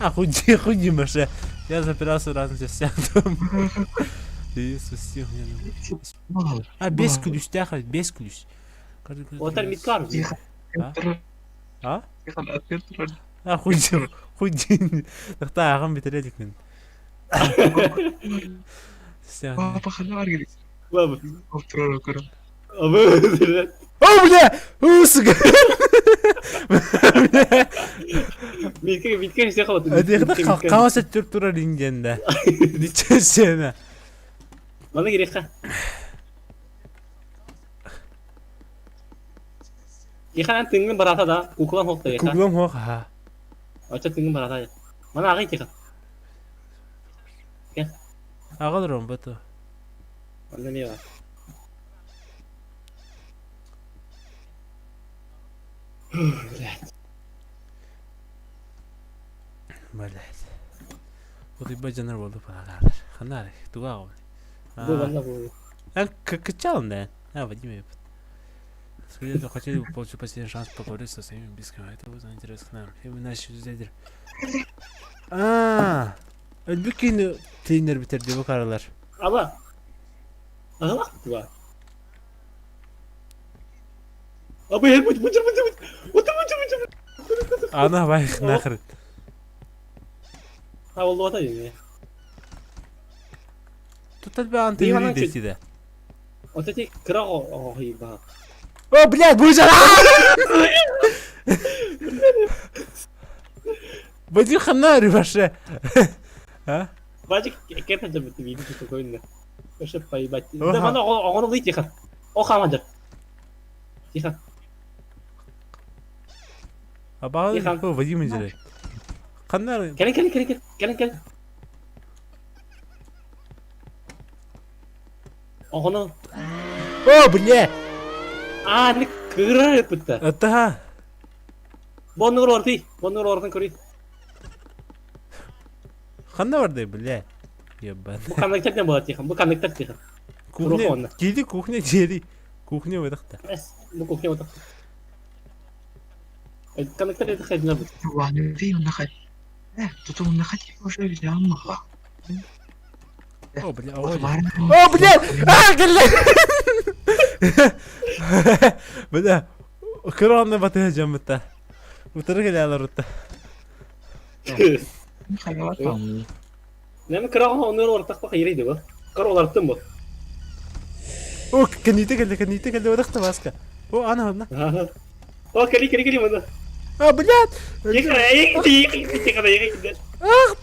А, худи, худи, Маша. Я запирался в разных частях дома. Иисус, сил мне. А, без ключ, тяха, без ключ. Отар миткар. А? А, худи, худи. Тахта ағам бітірелік мен. Папа ханар говорит. Баба. О, бля! О, сука! Бля! Митка, Митка все холод. Қаласа түрп турар ингенде. Ничего себе. Мана керек Тихон тыҥҥын барата да, куклам хоқта еха. Куклам хоқ, ха. Оча тыҥҥын барата. Мана ағай Тихон. Ағалар он бatu. Онда не бар? Блядь. Блядь. Вот и жанар болды паралар. Ханар, туга ол. Бу ванна бу. А качал, да? А, Вадим я. Скорее, хотели бы получить последний шанс поговорить со своими близкими. Это будет интерес к нам. И вы наши лидер. А, Өлбүк тренер битер деп каралар. Ала. Ала туга. Абы, бу бу бу бу. Бу бу бу. Ана бай нахрен. А ол ота не. Тут әлбә антиюри дейсиде. Вот эти кыра охи ба. О, блядь, бужа! Вадим ханнари вообще. А? Вадик, кем это ты видишь такой Вообще поебать. Да, мана оғын ылый тихо. О, хамадыр. Тихо. А баға Вадим издері. Қаннары? Келін, келін, келін, келін, келін. Оғыны. О, бля! А, не кырар бітті. Это. Боннур орты, боннур ортын көрей. Қанда барды, бля? Ебан. Бу коннектор болады Тихон, бу коннектор Тихон. Кухня. Киди кухня жери. Кухня выдохта. Бу кухня выдохта. Коннектор это хазина будет. Ладно, ты нахать. Тут он нахать уже взял махла. О, бля, о, О, бля! А, бля! Бля, кыронны батыга жамытта. Утыры келе алар утта. Нәме кырагын оныр ортақ бақ ерейді бу. Кыр оларттым бу. О, кените келди, кените келди, одакта баска. О, ана, ана. О, кели, кели, кели мына. А, блядь! Тихо, тихо, Ах!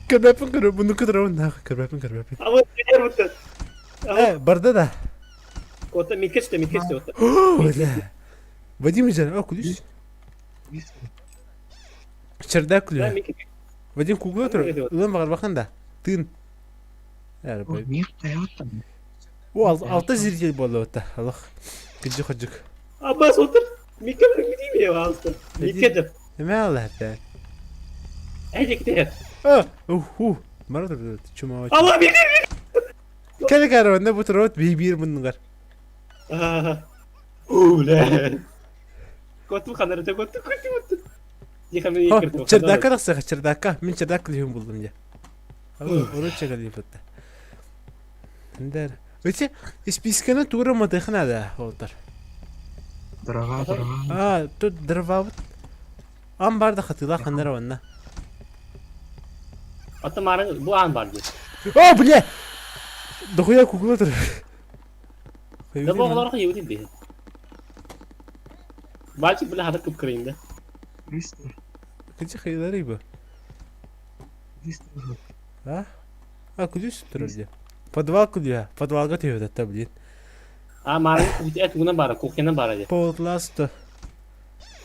Көрбәппин көрө, буну көтөрөбүн нахуй, көрбәппин, көрбәппин. А вот бутты. Э, барды да. Ота миткечте, миткечте ота. О, бля. Вадим жан, о, ключ. Чердак ключ. Вадим кугла тур. Улан багар бахан да. Тын. Әр бай. О, алты зритель болды ота. Аллах. Кыджы ходжук. Аббас отыр. Микке bir gideyim ya алысты. Митке деп. Неме алла хәтта. Әйде ките. А, уху. Мара тур, чума. Алла микке. Кәле кәре, онда бу турот би бир мунгар. У, бля. Коту ханар, коту, коту, коту. Тихо, мен кірдім. Чердакка тахсаха, чердакка. Мин чердак ключун булдум я. Уруча галипатта. Эндер. Эти испиискэни тугу матыха надо олтар. Дрова, дрова. А, тут дрова Ан бар да хатыылаах ханна эрэ уонна. Ата маарын бу аан бар дии. О, бля! Дохуя кукла турар. Да бу оҕолор хайыбыт дии. Бачик бля хата кып-кырайын да. Быстро, Кычы хайылары бу. быстро. А? А, күлүс турар дии. Подвал күлү, подвалга түһүбүт блин. А маарын кухня тугунан бара, кухнянан бара дии. Полутласты.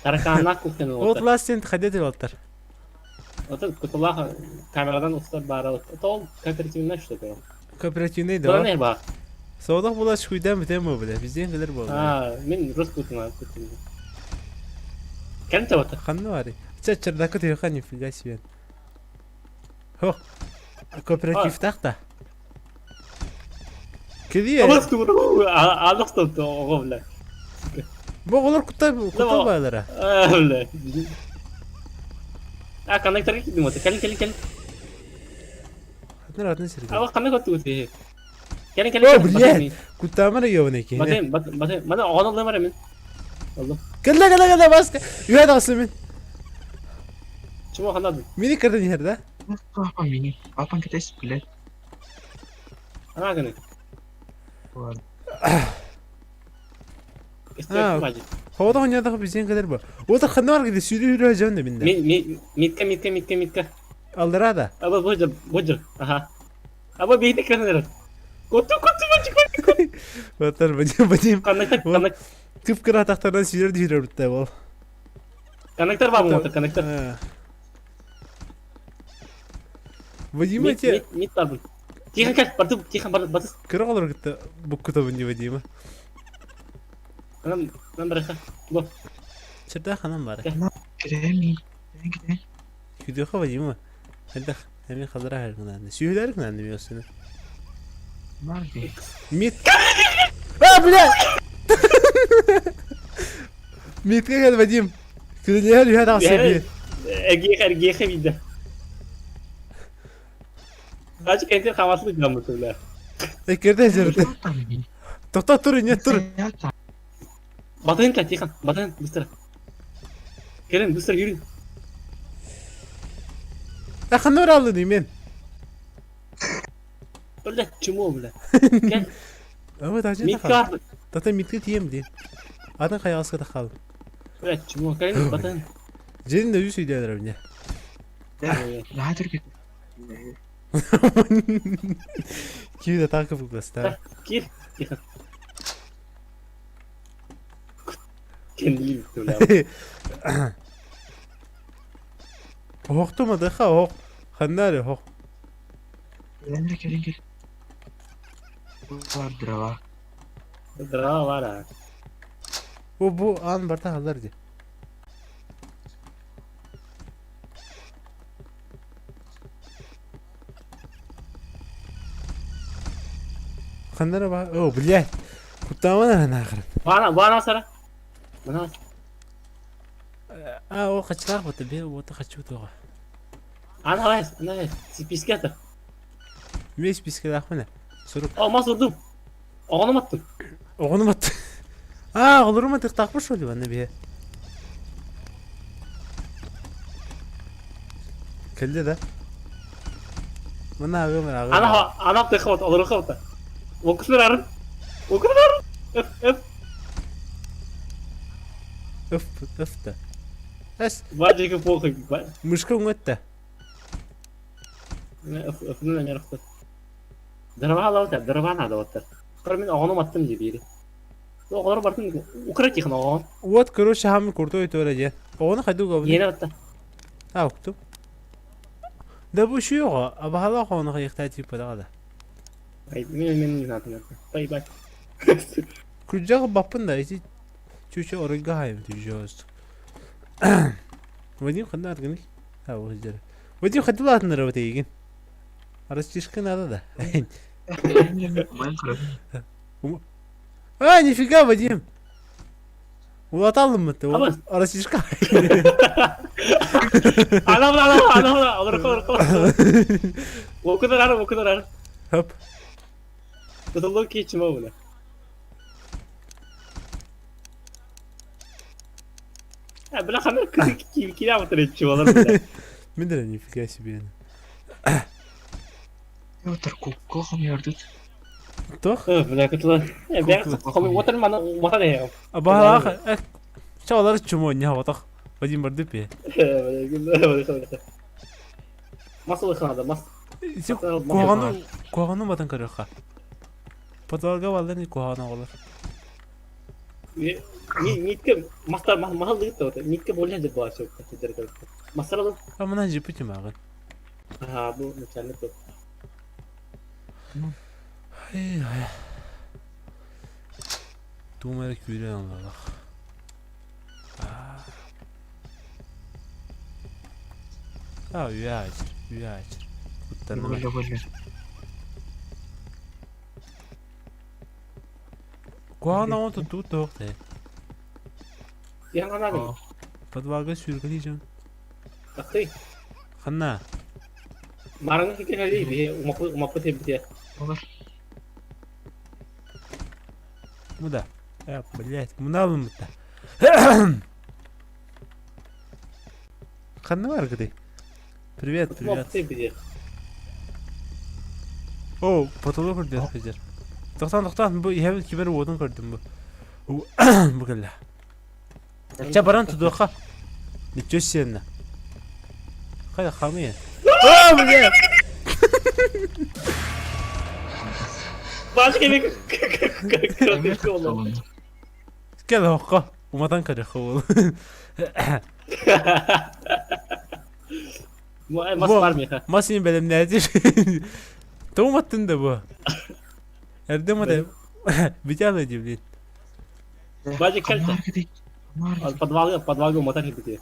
Таракааннаах кухняны Вот ластин ходит олтар. Вот кутулаах камерадан устар баара. Тол кооперативный что-то. Кооперативный да. Да, бар. Соодох була шуйдан битен бу биле. Бизден килер болду. А, мен рус кутуна кутуна. Кем табата? Ханны бар. Ча чердака түйха нифига себе. Хо. Кооператив тахта. Кедие. Алыс туру, алыс туру, ого бля. Бу олар кута кута байлара. А, бля. А, коннектор кидим вот. Кэлин, кэлин, кэлин. Хатнар атын сирге. А, канна көттү көтү. Кэлин, кэлин. О, блядь. Кутамара ёбана ки. Батым, батым, батым. Мана оҕону алым бар мин. Аллым. Кэллэ кэллэ кэллэ баска. Үһэ тахсы мин. Чума ханадын. Мини кырдын иһэр да? Папа мини. Папаң кетесип блядь. Ана гыны. Ладно. А, Хода хоньядах бизен кэлэр бу. Ота ханна бар киди сүүрү хүрү жөн да минде. Ми ми митка митка митка митка. Алдыра да. Аба божыр, божыр. Аха. Аба бейте кырныр. Коту коту бачы коту. Батар бадим бадим. Коннектор коннектор. Кып кыра тахтардан сүүрөр дүйрөр битте бол. Коннектор бар му коннектор. Вадима те. Мит бар. Тихо кел, барды, тихо барды, барды. Кыра олар кытта буккута бу Вадима. Анам, анам барыха. Бу. Чырда ханам бар. Киреми. Киреми. Күдүхэ Вадима. Хайдах эми хазара харгынан. Сүүлэр гынан миосыны. Бар ди. Мит. А, бля! Митке кел Вадим. Күдүлэр үһэ тахса би. Эргиэхэ, эргиэхэ биидэ. Ачы кэнтин хамаслык гаммыт бля. Эккерде жерде. Тохто тур, нет тур. Батын кел, тихо, батын, быстро. Келин, быстро yürü. А ханна алды деймен. Бля, чмо, бля. Кел. Ама даже Митке бар. Тата митке тием ди. Атын хайаска да хал. Бля, чмо, келин, батын. Жерин да үс үйдәдер мне. Наадыр кет. Күйді тақып бұлдаста. Кир, тихо. Kendini bitti бля. Хоқту мадыха хоқ. Ханнари хоқ. Келин келин кел. Бар дрова. Дрова бар а. Бу бу ан барта халар ди. Ханнара ба. О, блядь. Куттамана нахрен. Бана, бана сара. Бана. А, о, хачылах бата бе, ота хачу тоға. Ана вайс, ана вайс. Списке ата. Мен списке дахмына. Сурук. О, мас урдум. Оҕону маттым. Оҕону матты. А, оҕолору матыктаахпыт шо ли манна биһи. Кэллэ да. Манна аҕым аҕым. Ана ана тыхыбат, олору хабата. Окуслар арын. Окуслар арын. Öf, öf. Öf, öf да. Эс, Бажыгы похуй. мышка уҥатта. Öf, öfнүн эмерахты. Дрова алабыт, дрова надо вот. Кыр мен оҕону маттым дии бири. Оҕолор бартын украть их оҕон. Вот, короче, хамы крутой тура дьэ. Оҕону хайдуу габын. Иэнэ батта. А, укту. Да бу шуйоҕа, абаһала оҕону хайыхтаа типа да. Ай, мен мен не знаю. Бай бай. Күрдьэх баппын да, ити чүчэ оройга хайым түжөөс. Вадим ханна аргыный? А, вот здесь. Вадим ходила на работе егин. Растишка надо, да. А, нифига, Вадим. Улаталым ты, Абас. растишка. Ана ана ана ана олору олору. Окудар арын, окудар арын. Хоп. Потолок чмо, бля. А, бля, хана киля вот чувалар, бля. Мен да нифига себе. Петр кукла хомуйардыт. Тох? Бля, кытла. Бля, отыр мана мата не. Абаах, чалар чмо не хаватах. Вадим барды пе. Масыл ханада, мас. Куһаҕаны куһаҕаны батан көрүөххэ. Подвалга баллар не куһаҕан оҕолор. Нитке мастар махал дыгытта вот. Нитке более деп бар все. Мастар алып. А мына жипи тимагын. Ага, бу начальник. Ай ай. Туумара күүрэн аллах. А, үйэ ачыр, үйэ ачыр. Куттанным. Бөлө бөлө. Куһаҕан оҕо туттубут тоох тэ. Ян ананы. Подвалга сүүргэлии дьон. Ахты. Ханна? Мараңы кикерели бе умапы умапы тебите. Олар. Муда. Э, блядь, мына алыммыта. Ханна бар гыды? Привет, привет. Умапы тебите. О, потолок үрдүгэр сылдьар. Тохтоон, тохтоон, бу иһэбин кимэр уотун көрдүм бу. Бу кэллэ. Чэ, баран тудуохха. Ничего себе. Хайа, хамые. О, блядь! Башка бек как Кэл оһоххо. Уматан көрүөххэ буолу. Мас бар миха. Мас иин бэлэмнээтир. Тоҕо уматтын да бу? Эрдэ умата бүтэ дии блин. Бажик кэлтэ. Подвалга подвалга уматар бите.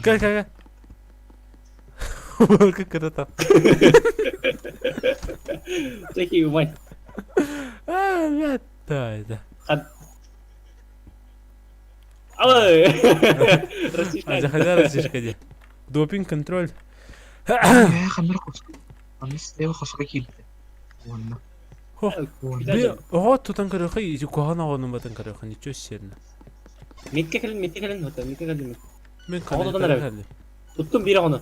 Кэл кэл кэл. Как это там? Такие умай. А, блядь, да, это. Алло. А, заходи, растишка, де. Допинг контроль. Оҕо тутан көрөхө ити куһаҕан оҕону батан көрөхө ничего себе. Митке кэлин, митке кэлин, хота, митке кэлин. Мен Оҕо тутан эрэ. Туттум биир оҕону.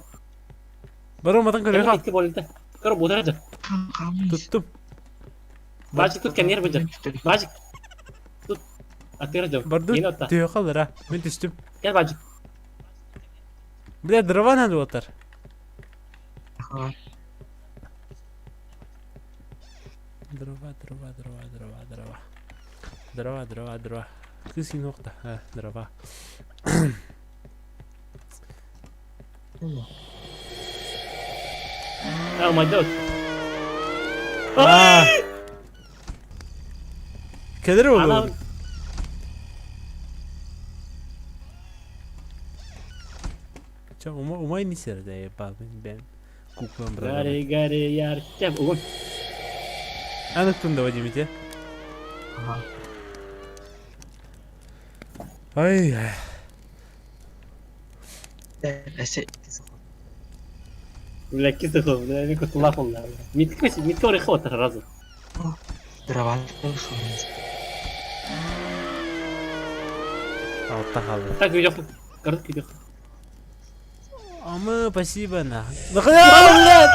Барым батан көрөхө. Митке болинта. Көр бутара Туттум. Бажик тут кэннер быдьар. Бажик. Тут. Атыра дьон. Барды төһө халара. Мен түстүм. Кэл бажик. Бля, дрова надо отар. Дрова, дрова, дрова, дрова, дрова. Дрова, дрова, дрова. Кысын нокта. А, дрова. Oh my god. А! Кэлэр ол. Ча, ума умай не серде, ба, мен куклам брат. Гари, гари, яр. Ча, угон. Аны тунда Вадим, те. Ага. Ай. Бля, кисахов, бля, мен кутулах ол. Митке, митке орехо сразу. Дрова. Алта қалды. Так, видео. Короткий видео. Амы, спасибо на. Блядь!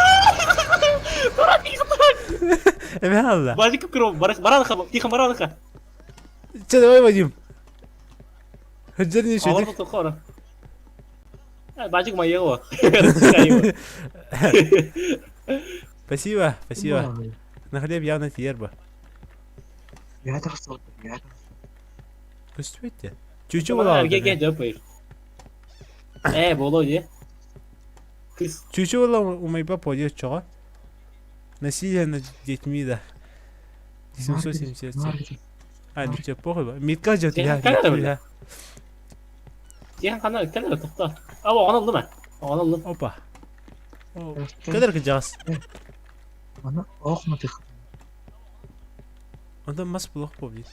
Эме алла. Бажик кров, бараныха, тихо бараныха. Че, давай, Вадим. Хыджар не Алар шүдік. хора. Бажик моего. Спасибо, спасибо. На хлеб явно терба. Я тахсал, я Көстүбэттэ. Чүчү була. Ге жапыр. Э, боло де. Кыс. Чүчү була умайба подъезд чоға. Насилие над детьми, да. 777. А, ну тебе похуй ба. Митка жат я. Кәлі Тихан қана кәлі тоқта. А, оған алды ма? Оған алды. Опа. Кадыр жас. Аны охматых. Онда мас булах бо блин.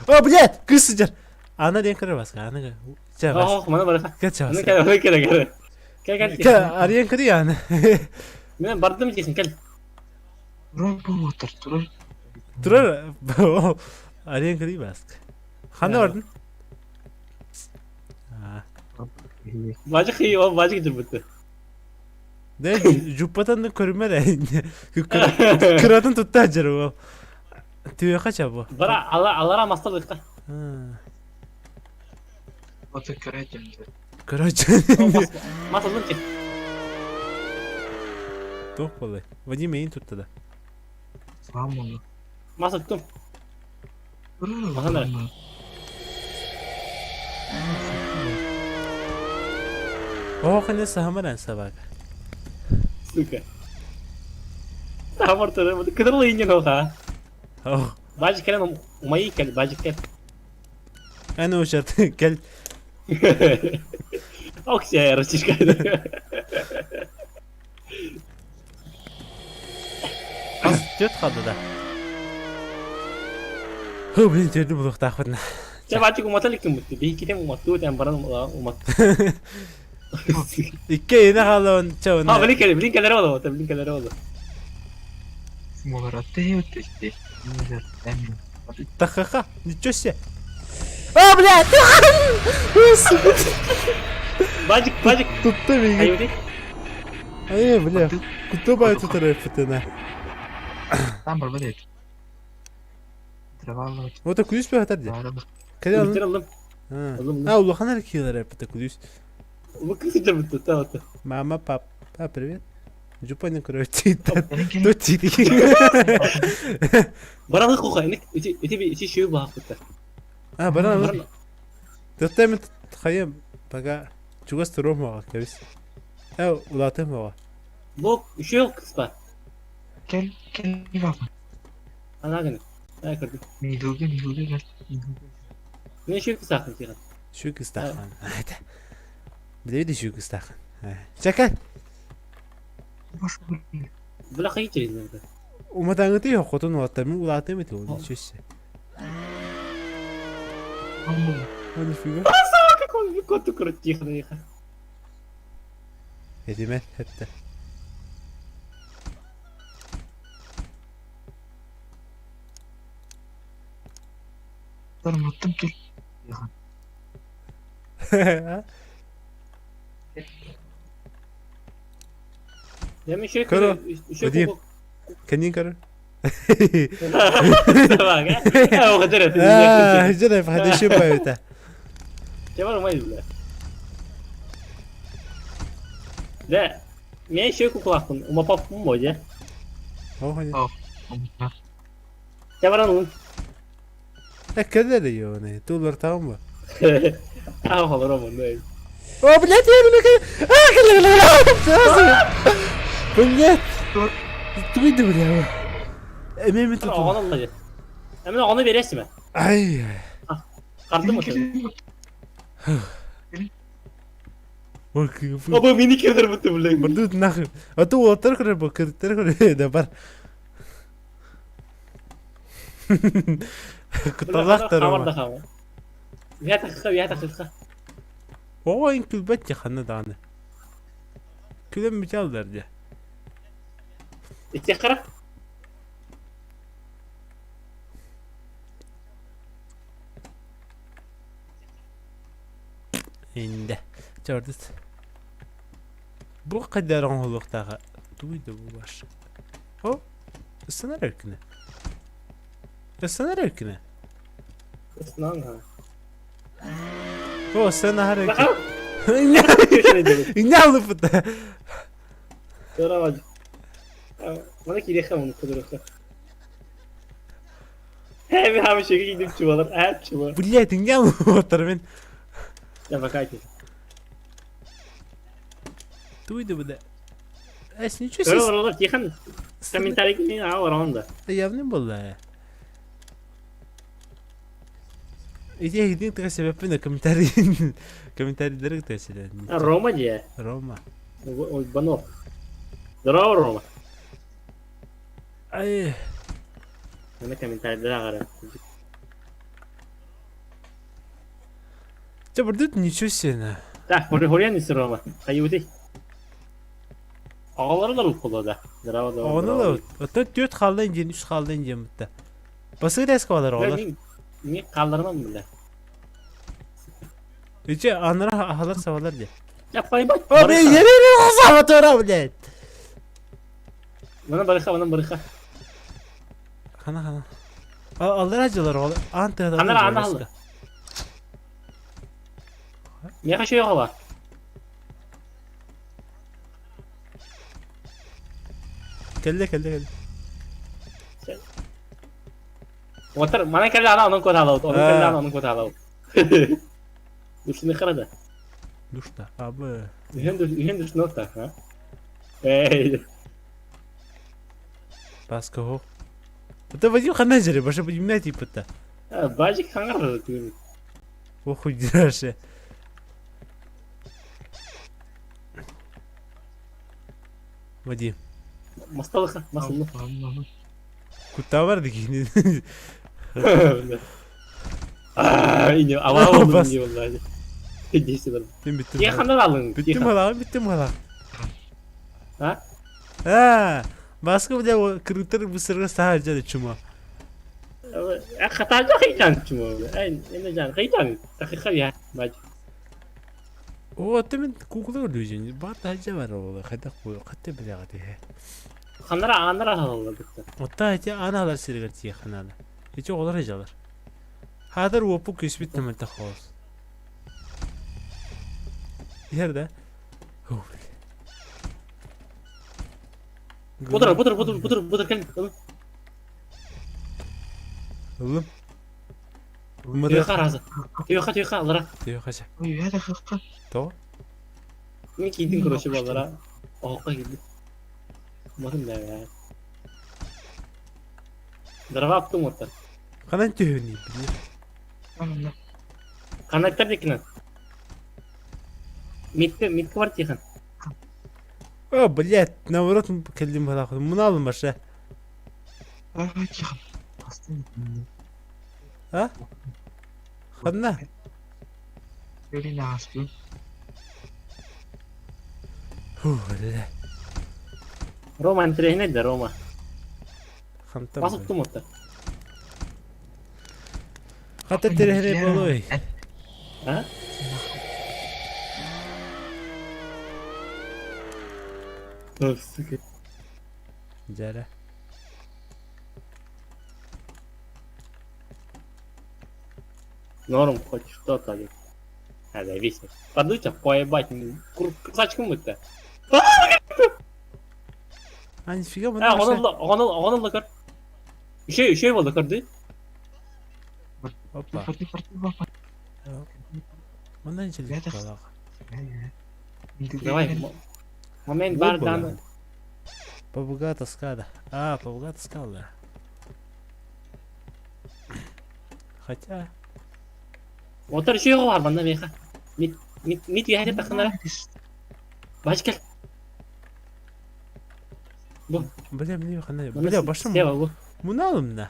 О, блядь, кыз сидер. Ана диэн көрөр баска, аны чэ бас. Ох, мана барыха. Кэ чэ Аны бас. кэл, аны кэл, кэл. Кэл, кэл. Кэ арыйан көрүй аны. Мен бардым десин, кэл. Турар буолуохтар, турар. Турар. Арыйан көрүй баска. Ханна бардın? Аа. Бажык и ол бажык жүрбүттү. Дэ жуппатан көрүмэр Кыратын тутта жыр ол. Түөхэ чабы. Бара ала алара масталыкта. Ото көрөтүм. Короче. Масалын чи. Туох буолай? Вадим эйин тутта да. Саам оны. Масыттым. Турар Махана. буолуохтар. Оо кане саһамаран собака. Сука. Тамар турар. Кыдырлы инен оха. Ох. Бажык кэлэн умайы кэл, бажык кэл. Эн учат кэл. Ох, сия, растишка. Хас түөрт хаалла да. Ху, блин, төрдү булуохтаахпын. Чэ, бачык умата иликкин бутты. Биһиккитин уматтуу тэн баран умат. Икки эйине хааллабын, чэ, А, уонна блин, кэлэ, блин, кэлэрэ боло, блин, кэлэрэ боло. Мугараты өттү. Тахаха, ничего себе. А, блядь! Сука, Бажик, бажик. тутта миигин. Айбыты. Ай, бля, куту бай тутар эппитина. Там барбат эт. Треваллы. Вот күлүс бөхөтөр дии. Кэлэ Бүтер алын. алым. Алым. А, улахан эрэ киилэр эппитэ күлүс. Бу кыз итер бүтті, та вот. Мама, пап, па, привет. Жупа не короче, Тут тут тити. Баралы куха, эник, ити, ити, ити шүйі бағып бітті. А, баран алын. Тотта мен хайым, пока чугас турум маға кэбис. Э, улаатым маға. Бу үшеу қыз ба. Кел, кел баба. Ана гыны. Ай көрдüm. Мидылга, мидылга кел. Мен үшеу қыз ақын тиған. Шүүк ыстахан. Билеби шүүк ыстахан. Чакай. Баш Бұла қай через Уматаңыты yok, хотун улатта. Мен улаатым эти ол чөссө. О, нифига. Как он коту крут тихо тихо. Этимен хэтте. Тарматтым кел. Я мен үшеу Көрө. үшеу Вадим. Кэннин көрөр. Аа, жана хадышым байта. Чебар умай бля. Да. Мен үшеу кукулақпын. Умапаппын бой, де. О, Чебаран ун. Эккелер ёне. Тулар таамба. Аа, холор омон. О, блядь, я не А, Блядь. Туйды, бля. Эме тут. Оғын алла. Әмін оғыны бересің бе? Ай. Қарды ма? Ой, Оба мини кирдер бітті, бля. Бардут нахуй. А то улаттар көрөр бу, кырыттар көрөр да бар. Куталаах Хамар да хамар. Я тахха, я тахха. Оо, ин күлбэт ханна дааны. Күлэн бүтэлдэр дии. Итте қара. Инде. Чордут. Бу кадar оҥоһулуохтааҕа тугуй да бу баш. О, ыстанар эркинэ. Ыстанар эркинэ. Ысынан ха. О, ыстанар эркинэ. Баха. Инне алыппыта. Тура Мана кириэхэ муну кудуруха. Хэми хами шеги кидим чувалар. Ә чува. Блядь, инне алыппыттар мен. Я пока ки. Тугуй да бу да. Эс, ничего Тура себе. оролар тихан. Комментарий кини а оронда. Явный буолла. Ити эһигини тыга себеппин комментарий комментарийдары тыга силэн. Рома де. Рома. Ой, Банов. Здорово, Рома. Ай, Мына комментарийдер ағара. Чэ, бурдут ничего себе. Так, хуруйан ис Рома. Хайыбытый? Оҕолору да ылпыло да. Здорово, здорово. Оҕону ылабыт. Оттон түөрт хааллын диэн, үс хааллын диэн бутта. Басыр эске балар оҕолор. Мин хаалларымам бile. Үче анара ахалар сабалар де. Я поймать. О, блин, я не сабатора, блядь. Мана барыха, мана барыха. Хана хана. Аллар ажылар оҕолор. Аан тыада. Анара ана алла. Миэхэ үчүгэй оҕо баар. Кэллэ кэллэ кэллэ. Уоттар манан кэллэ ана онон куотаалабыт, онон кэллэ ана онон куотаалабыт. Душны харада. Душта, абы. Үһүн душнуохта, а? Эй. Баска хо. Это Вадим ханна жери, баша будем типа-то. Бажик хаңар түгін. Охуй дираше. Вадим. Масталыха, масылны. Кута бар дигин. Ала болдум не болду. Мен бүттүм. Тихан алың. Бүттүм ала, бүттүм ала. А? А, баска бля кыргыттар бысырга саа жады чума. Хата кыйдан чума. Эй, эне жан кыйдан. Такыка я. Баж. О, ты мен кукла өлүжүн. Бар тажа бар ол. Кайда кой, катты биле гати. Ханара анара халла битте. Отта эти аналар сиргер тие ханала. Эти олар жалар. Хадыр опу көспүт нэмэнтэ хоос. Иһэр да? О, бля. Бутыр, бутыр, бутыр, бутыр, бутыр кел. Ылым. Түйөха разы. Түйөха, түйөха, алара. Түйөха Ой, это хаққа. То? Мен кийдин короче балара. Оққа кийдин. Матын да я. Дрова аптым отта. Канан түйөни били. Анна. Канаттар декинен. Митке, митке бар тихан. О, блядь, наоборот келдим балахы. Муну алын баша. Давай тихо. Поставь. А? Ханна. Или наспи. Фу, бля. Рома интеллигент да, Рома. Хантам. Басып тум отта. Хата терехне болой. А? Ох, сука. Жара. Норм хоть что-то. А, да, висит. Подуйте, поебать, курсачком это. А, нифига А, он он он он көр. Еще еще болды көрді. Опа. Мындан челик балак. Давай. Момент бар дан. Попугай тоскада. А, попугай таскал, да. Хотя... Отыр еще бар мында меха. Мит мит мит яхе тахнара. Бач кел. Бу. Бля, мне хана. Бля, башым. Сева бу. Муну алым да.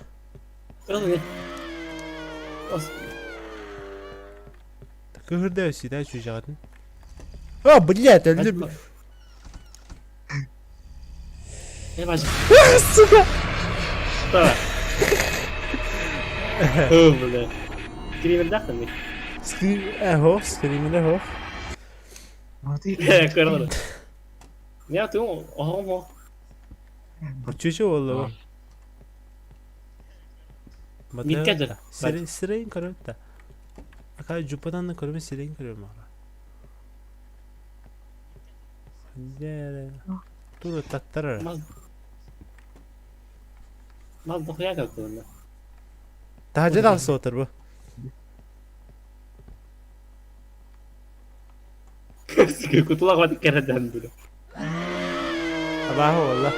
Кыһырда өсүйдә чүжәгатын. А, блядь, өлдүм. Не бач. Сука. Давай. О, бля. Скример дахтан. Скрим, эхо, скример эхо. Көрөр. Я ту, оһомо. Чүчө болду. Митке Сирен сирен көрөм да. Ака жупадан да көрөм, сирен көрөм ага. Тура таттар. Маз. Маз дохуя как то. Тажа да отыр бу. Кутула хватит кереден бля. Абахы болла.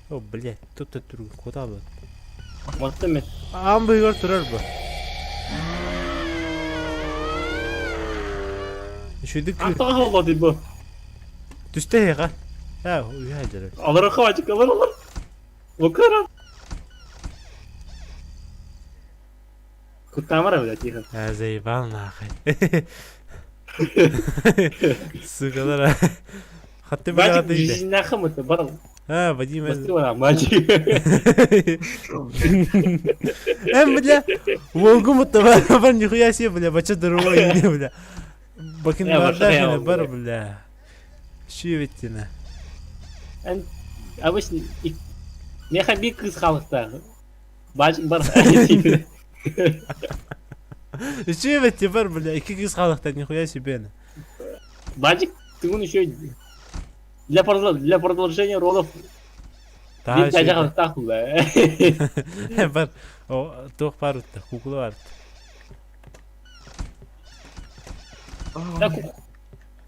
О, блядь, тут тут куда был? Маттым мен. Ам быгар турар бу. Шүйдік Аттаға болду бу. түсте яға. Ha, уя жарар. Алар хватит, алар алар. Бу кара. Куттаамара, бля, тихо. А, заебал нахуй. Сука, Хатты Бачик, бля ты. нахам это, бар. А, Вадим. Басты бара, мальчик. Эм, бля, Волгу мутта бар, нихуя себе, бля, бача здорово, бля. Бакин бардахина бар, бля. Шүөбэттина. Эн обычно меха бир кыз халыкта. Бачик бар. Шүөбэтти бар, бля, икки кыз халыкта, нихуя себе. Бачик, ты он еще для для продолжения родов бир тажа халыктаах бля. Бар, туох бар кукула бар. Да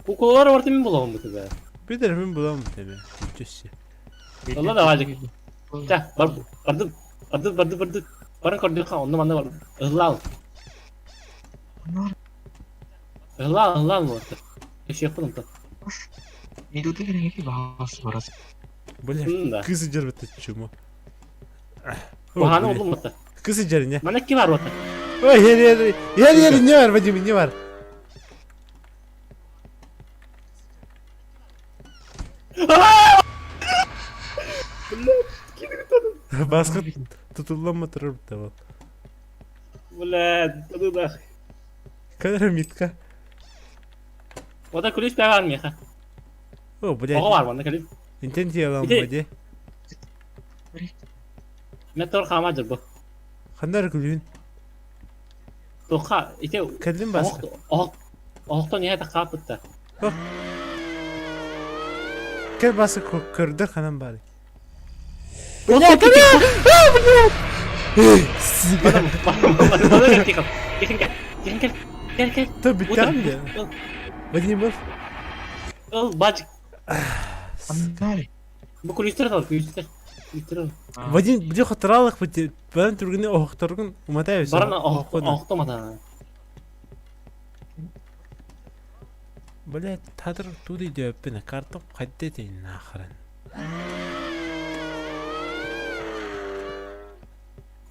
кукулалар бар мин буламын бу да. Билер мин буламын тебе. Түссе. Онно да бачик. Ча, бар барды барды барды барды. Барын көрдүк онно манна бар. Ыһлал. Ыһлал, ыһлал болот. Еще худым. Бля, кысы жербетте чумо. Куханы олдум мутта. Кысы жерине. Мана ки бар ота. Ой, ер ер ер ер не бар, Вадим, не бар. Баскы тутулланма турар битте бол. Бля, туда. Кадр митка. Ота күлүс бар меха. О, блядь. Ого бар манда күлүс. Интен тиялам бади. Мен тор хама жыр бу. Хандар күлүн. Тоха, ите Кәлдин баскы. Ох, охтон ята капытта. Кел басы көрдөр ханан бары. Бля, бля, блядь. Сука. Тихо, тихо, тихо, кел, кел. То биттам де. Вадим был. Ол бачик. Аннары. Бу күлүстер ал, күлүстер. Күлүстер. Вадим, били хотыралык бит. Баран түргүнө охторгун уматайбыз. Баран охтомата. Бля, тадыр туды дөппүнэ картоп кайда дейин нахрен.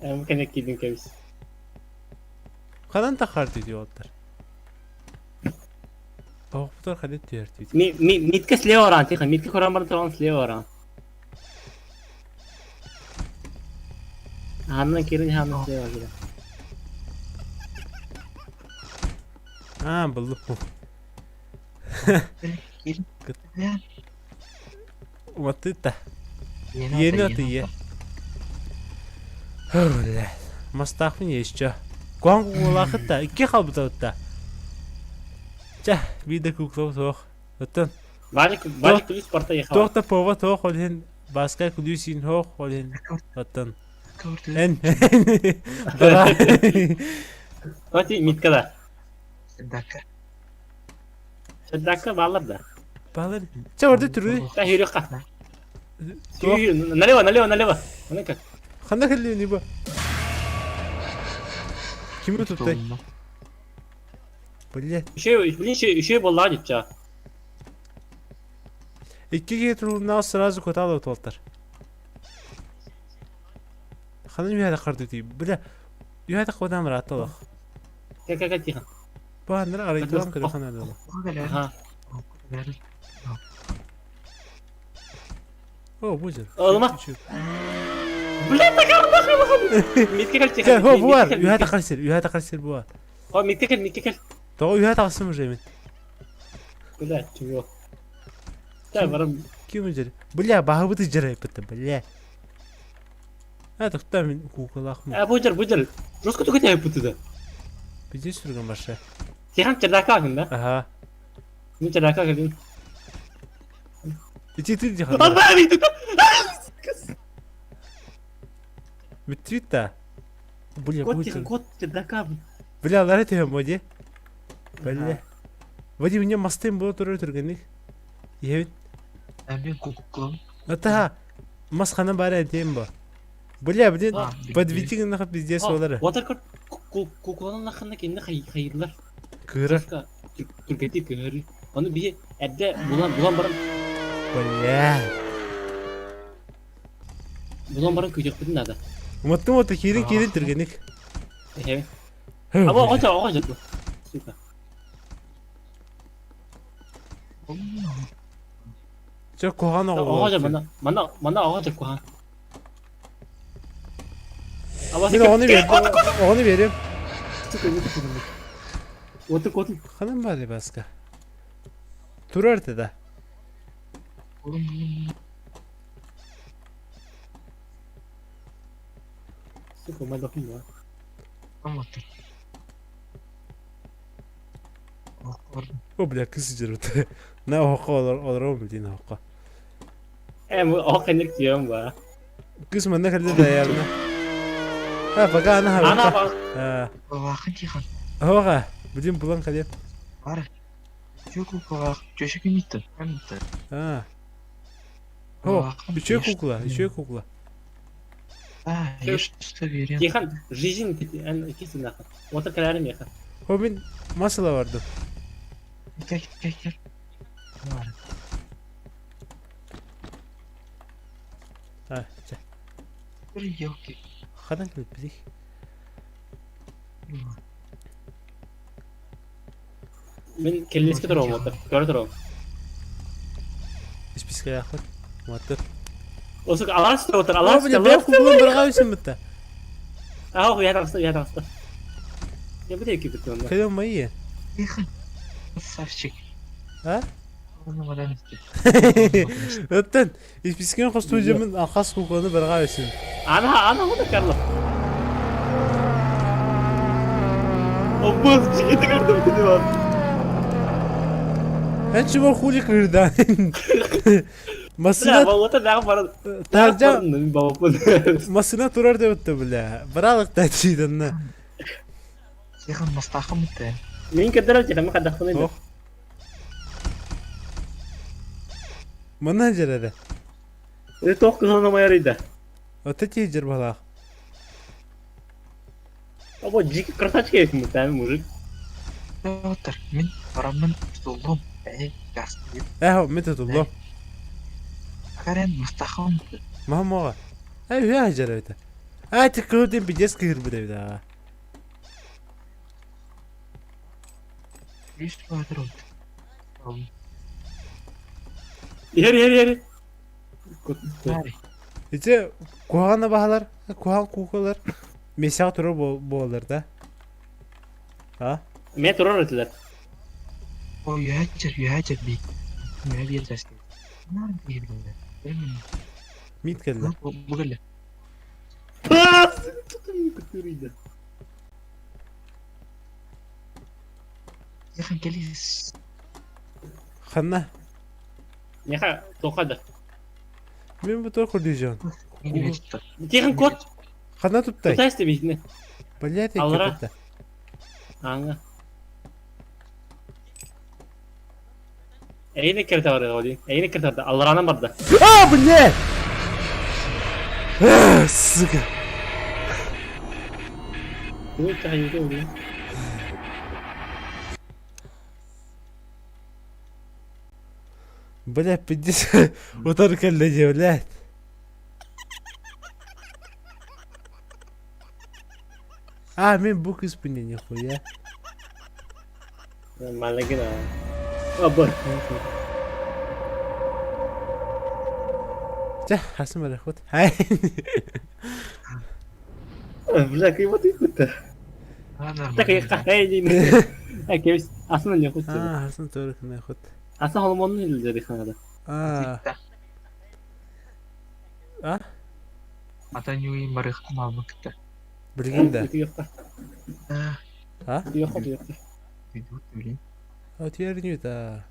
Эм кенек кидин кебис. Хадан тахар дейді оттар. Тоқтар қайда түйер дейді. Ми ми митка слева ран, тихо, митка көрөн баран турган слева ран. Анна кирин ханна слева кирин. А, булду. Уматыта. Ені аты е. Бля. Мастахмын еще. Куан куклахытта, икки халбытатта. Ча, биде куклау тоох. Оттон. Бажик, бажик күлүс порта ехал. Тоохта пова тоох олин баска күлүсин хоох олин. Оттон. Эн. Бара. Оти митка да. Дака. Дака баллар да. Баллар. Ча орда түрү. Та хирюка. Налево, налево, налево. Аны как? Ханда келли бу? Кими tuttu? Блять. Еще, блин, еще, еще болла дипча. Икки турунаа сразу коталы толтар. Ханын үйәді қарды дей. Бля, үйәді қодам ратылық. Как, как, тихо. Бу аннара арайтылам кыры ханады. Ага. О, бу жер. Олма. Бля, так нахуй. Митка кел, тихо. Хо, бу бар. Үйәді қарсыр, үйәді қарсыр бу бар. О, митка кел, митка кел. Тоғы үйәді қарсым уже мен. Бля, чего? Да, барам. Ким жер? Бля, бағыбыты жер айпыты, бля. А, тоқта мен кукулахмын. А, бу жер, бу жер. Жестко только тебя путы да. Бізде сүрген башы. Тихан чердака кын да? Ага. Мен чердака кын. Ити ты тихан. Ана, мен Бүттүт Бля, Кот тихан, кот чердака. Бля, лары тем боди. Бля. Вадим, мне мастым было туры түргенник. Ебит. Мен кукулам. Ата, масхана бары тем бо. Бля, блин, подведи нахуй пиздец олары. Ватер кот кукуланын нахына кенде хайырлар. Кыра. Түргети кыры. Оны бие әдде булан булан баран. Бля. Булан баран көйдек битин ада. Уматтым ота кирин кирин түргенник. Эхе. Аба оҕо оҕо дьэ Сука. Чэ куһаҕан оҕо Оҕо дьэ мана мана мана оҕо дьэ куһаҕан. Аба Мин оҕону биэрдим. Оҕону биэриэм. Сука, Оту оту. Ханан баар Баска? Турар да. Сука, мадахун О, бля, кыс сидер. На оһоххо олоробун билин оһоххо. Э, оһох кэнник тиэм ба. Кыс манна кэллэ да яарна. А, пока ана Ана А. Балахан тихан. Оға, билин булан калеп. Бар. Үчүгэй куклалаах чөчө кимиттэн? Кимиттэн? А. О, үчүгэй кукла, үчүгэй кукла. А, я что верен. Тихан, жизнь киси нахуй. Вот калярым еха. О, мин масала бардым. Кел, кел, кел. Бар. А, чэ. Бір елки. Хадан келип бизик. Мин келлеске турабын вот. Көрө турабын. Исписке яхпыт. Маттыр. Осук алас отыр, О, алас. бля, бэм куклун бырга үсүн битте. Аа, я тахса, я тахса. Я бите кипит онда. Кэлем мои. Тихон. Красавчик. А? Оны мадан исте. Өттен, испискен хосту жемин алхас кукланы бырга үсүн. Ана, ана оны Карло. Обоз чигити көрдүм деди бар. Эн чего хули кырдан? Бля, Масына болота дагы бар. таржа Бабапын. масына турар деп өттө бля. Быралык та чийден. Тихон мастахым битте. Мен кедереп жакын кадахтын эди. Ох. Мына жерде. Э, ток кызына майарыйда. Ота ти жер балах. Або жики красавчик экен бу мужик. Отыр. Мин барамын тутулдум. Эй, газ. Э, мен тутулду. Карен мастахым битте. Мамага. Эй, я жер өтө. Ай, ти кырдын пиздец кыр бу деп да. Лишь батыр oldu. Ери, ери, ери. Бари. Ите кухана бахалар, кухан кукалар. Месяк турар болар да. А? Мен турар этилер. О, юхачер, юхачер би. Юха бир тасты. Нар би биле. Билмин. Мит келди. Бу келе. Көтөрүйдө. Яхан келис. Ханна. Неха токада. Мен бу тор курдижон. Тихан кот. Ханна туптай. Тутайсты битне. Блять, Алра. кетти. Аңа. Эйне кирте бар оди. Эйне кирте бар. Алранан бар да. А, блять! А, сука. Бу тайы оди. Блять, пиздец. Утар келди, блять. А, мен бу кыз пине нихуя. Малагина. Абы. Чэ, хасан бар хот. Хай. Бля, кый вот икутта. Так я хай не. Ай, кебис. Асына не хот. А, хасан төрүк не хот. Аса холмонун илдери ханада. А, а? Ата нюи барых мабыкта. Билгин да. Йокка. А, А? Йокка, йокка. виду билин. А тиер не та.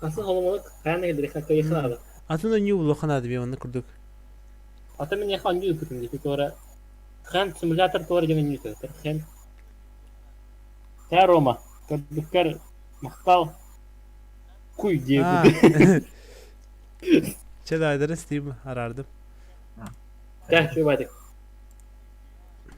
Аса холмонун каяна илдери ханада ханада. Атын не улахан ады мен оны күрдүк. Ата мен яхан ю күтүм дип тора. Хан симулятор тора деген не күтүм. Хан. Та Рома. Көрдүккер мактал. Куй диye. Че да айдары стим арардым. Та şu байтык.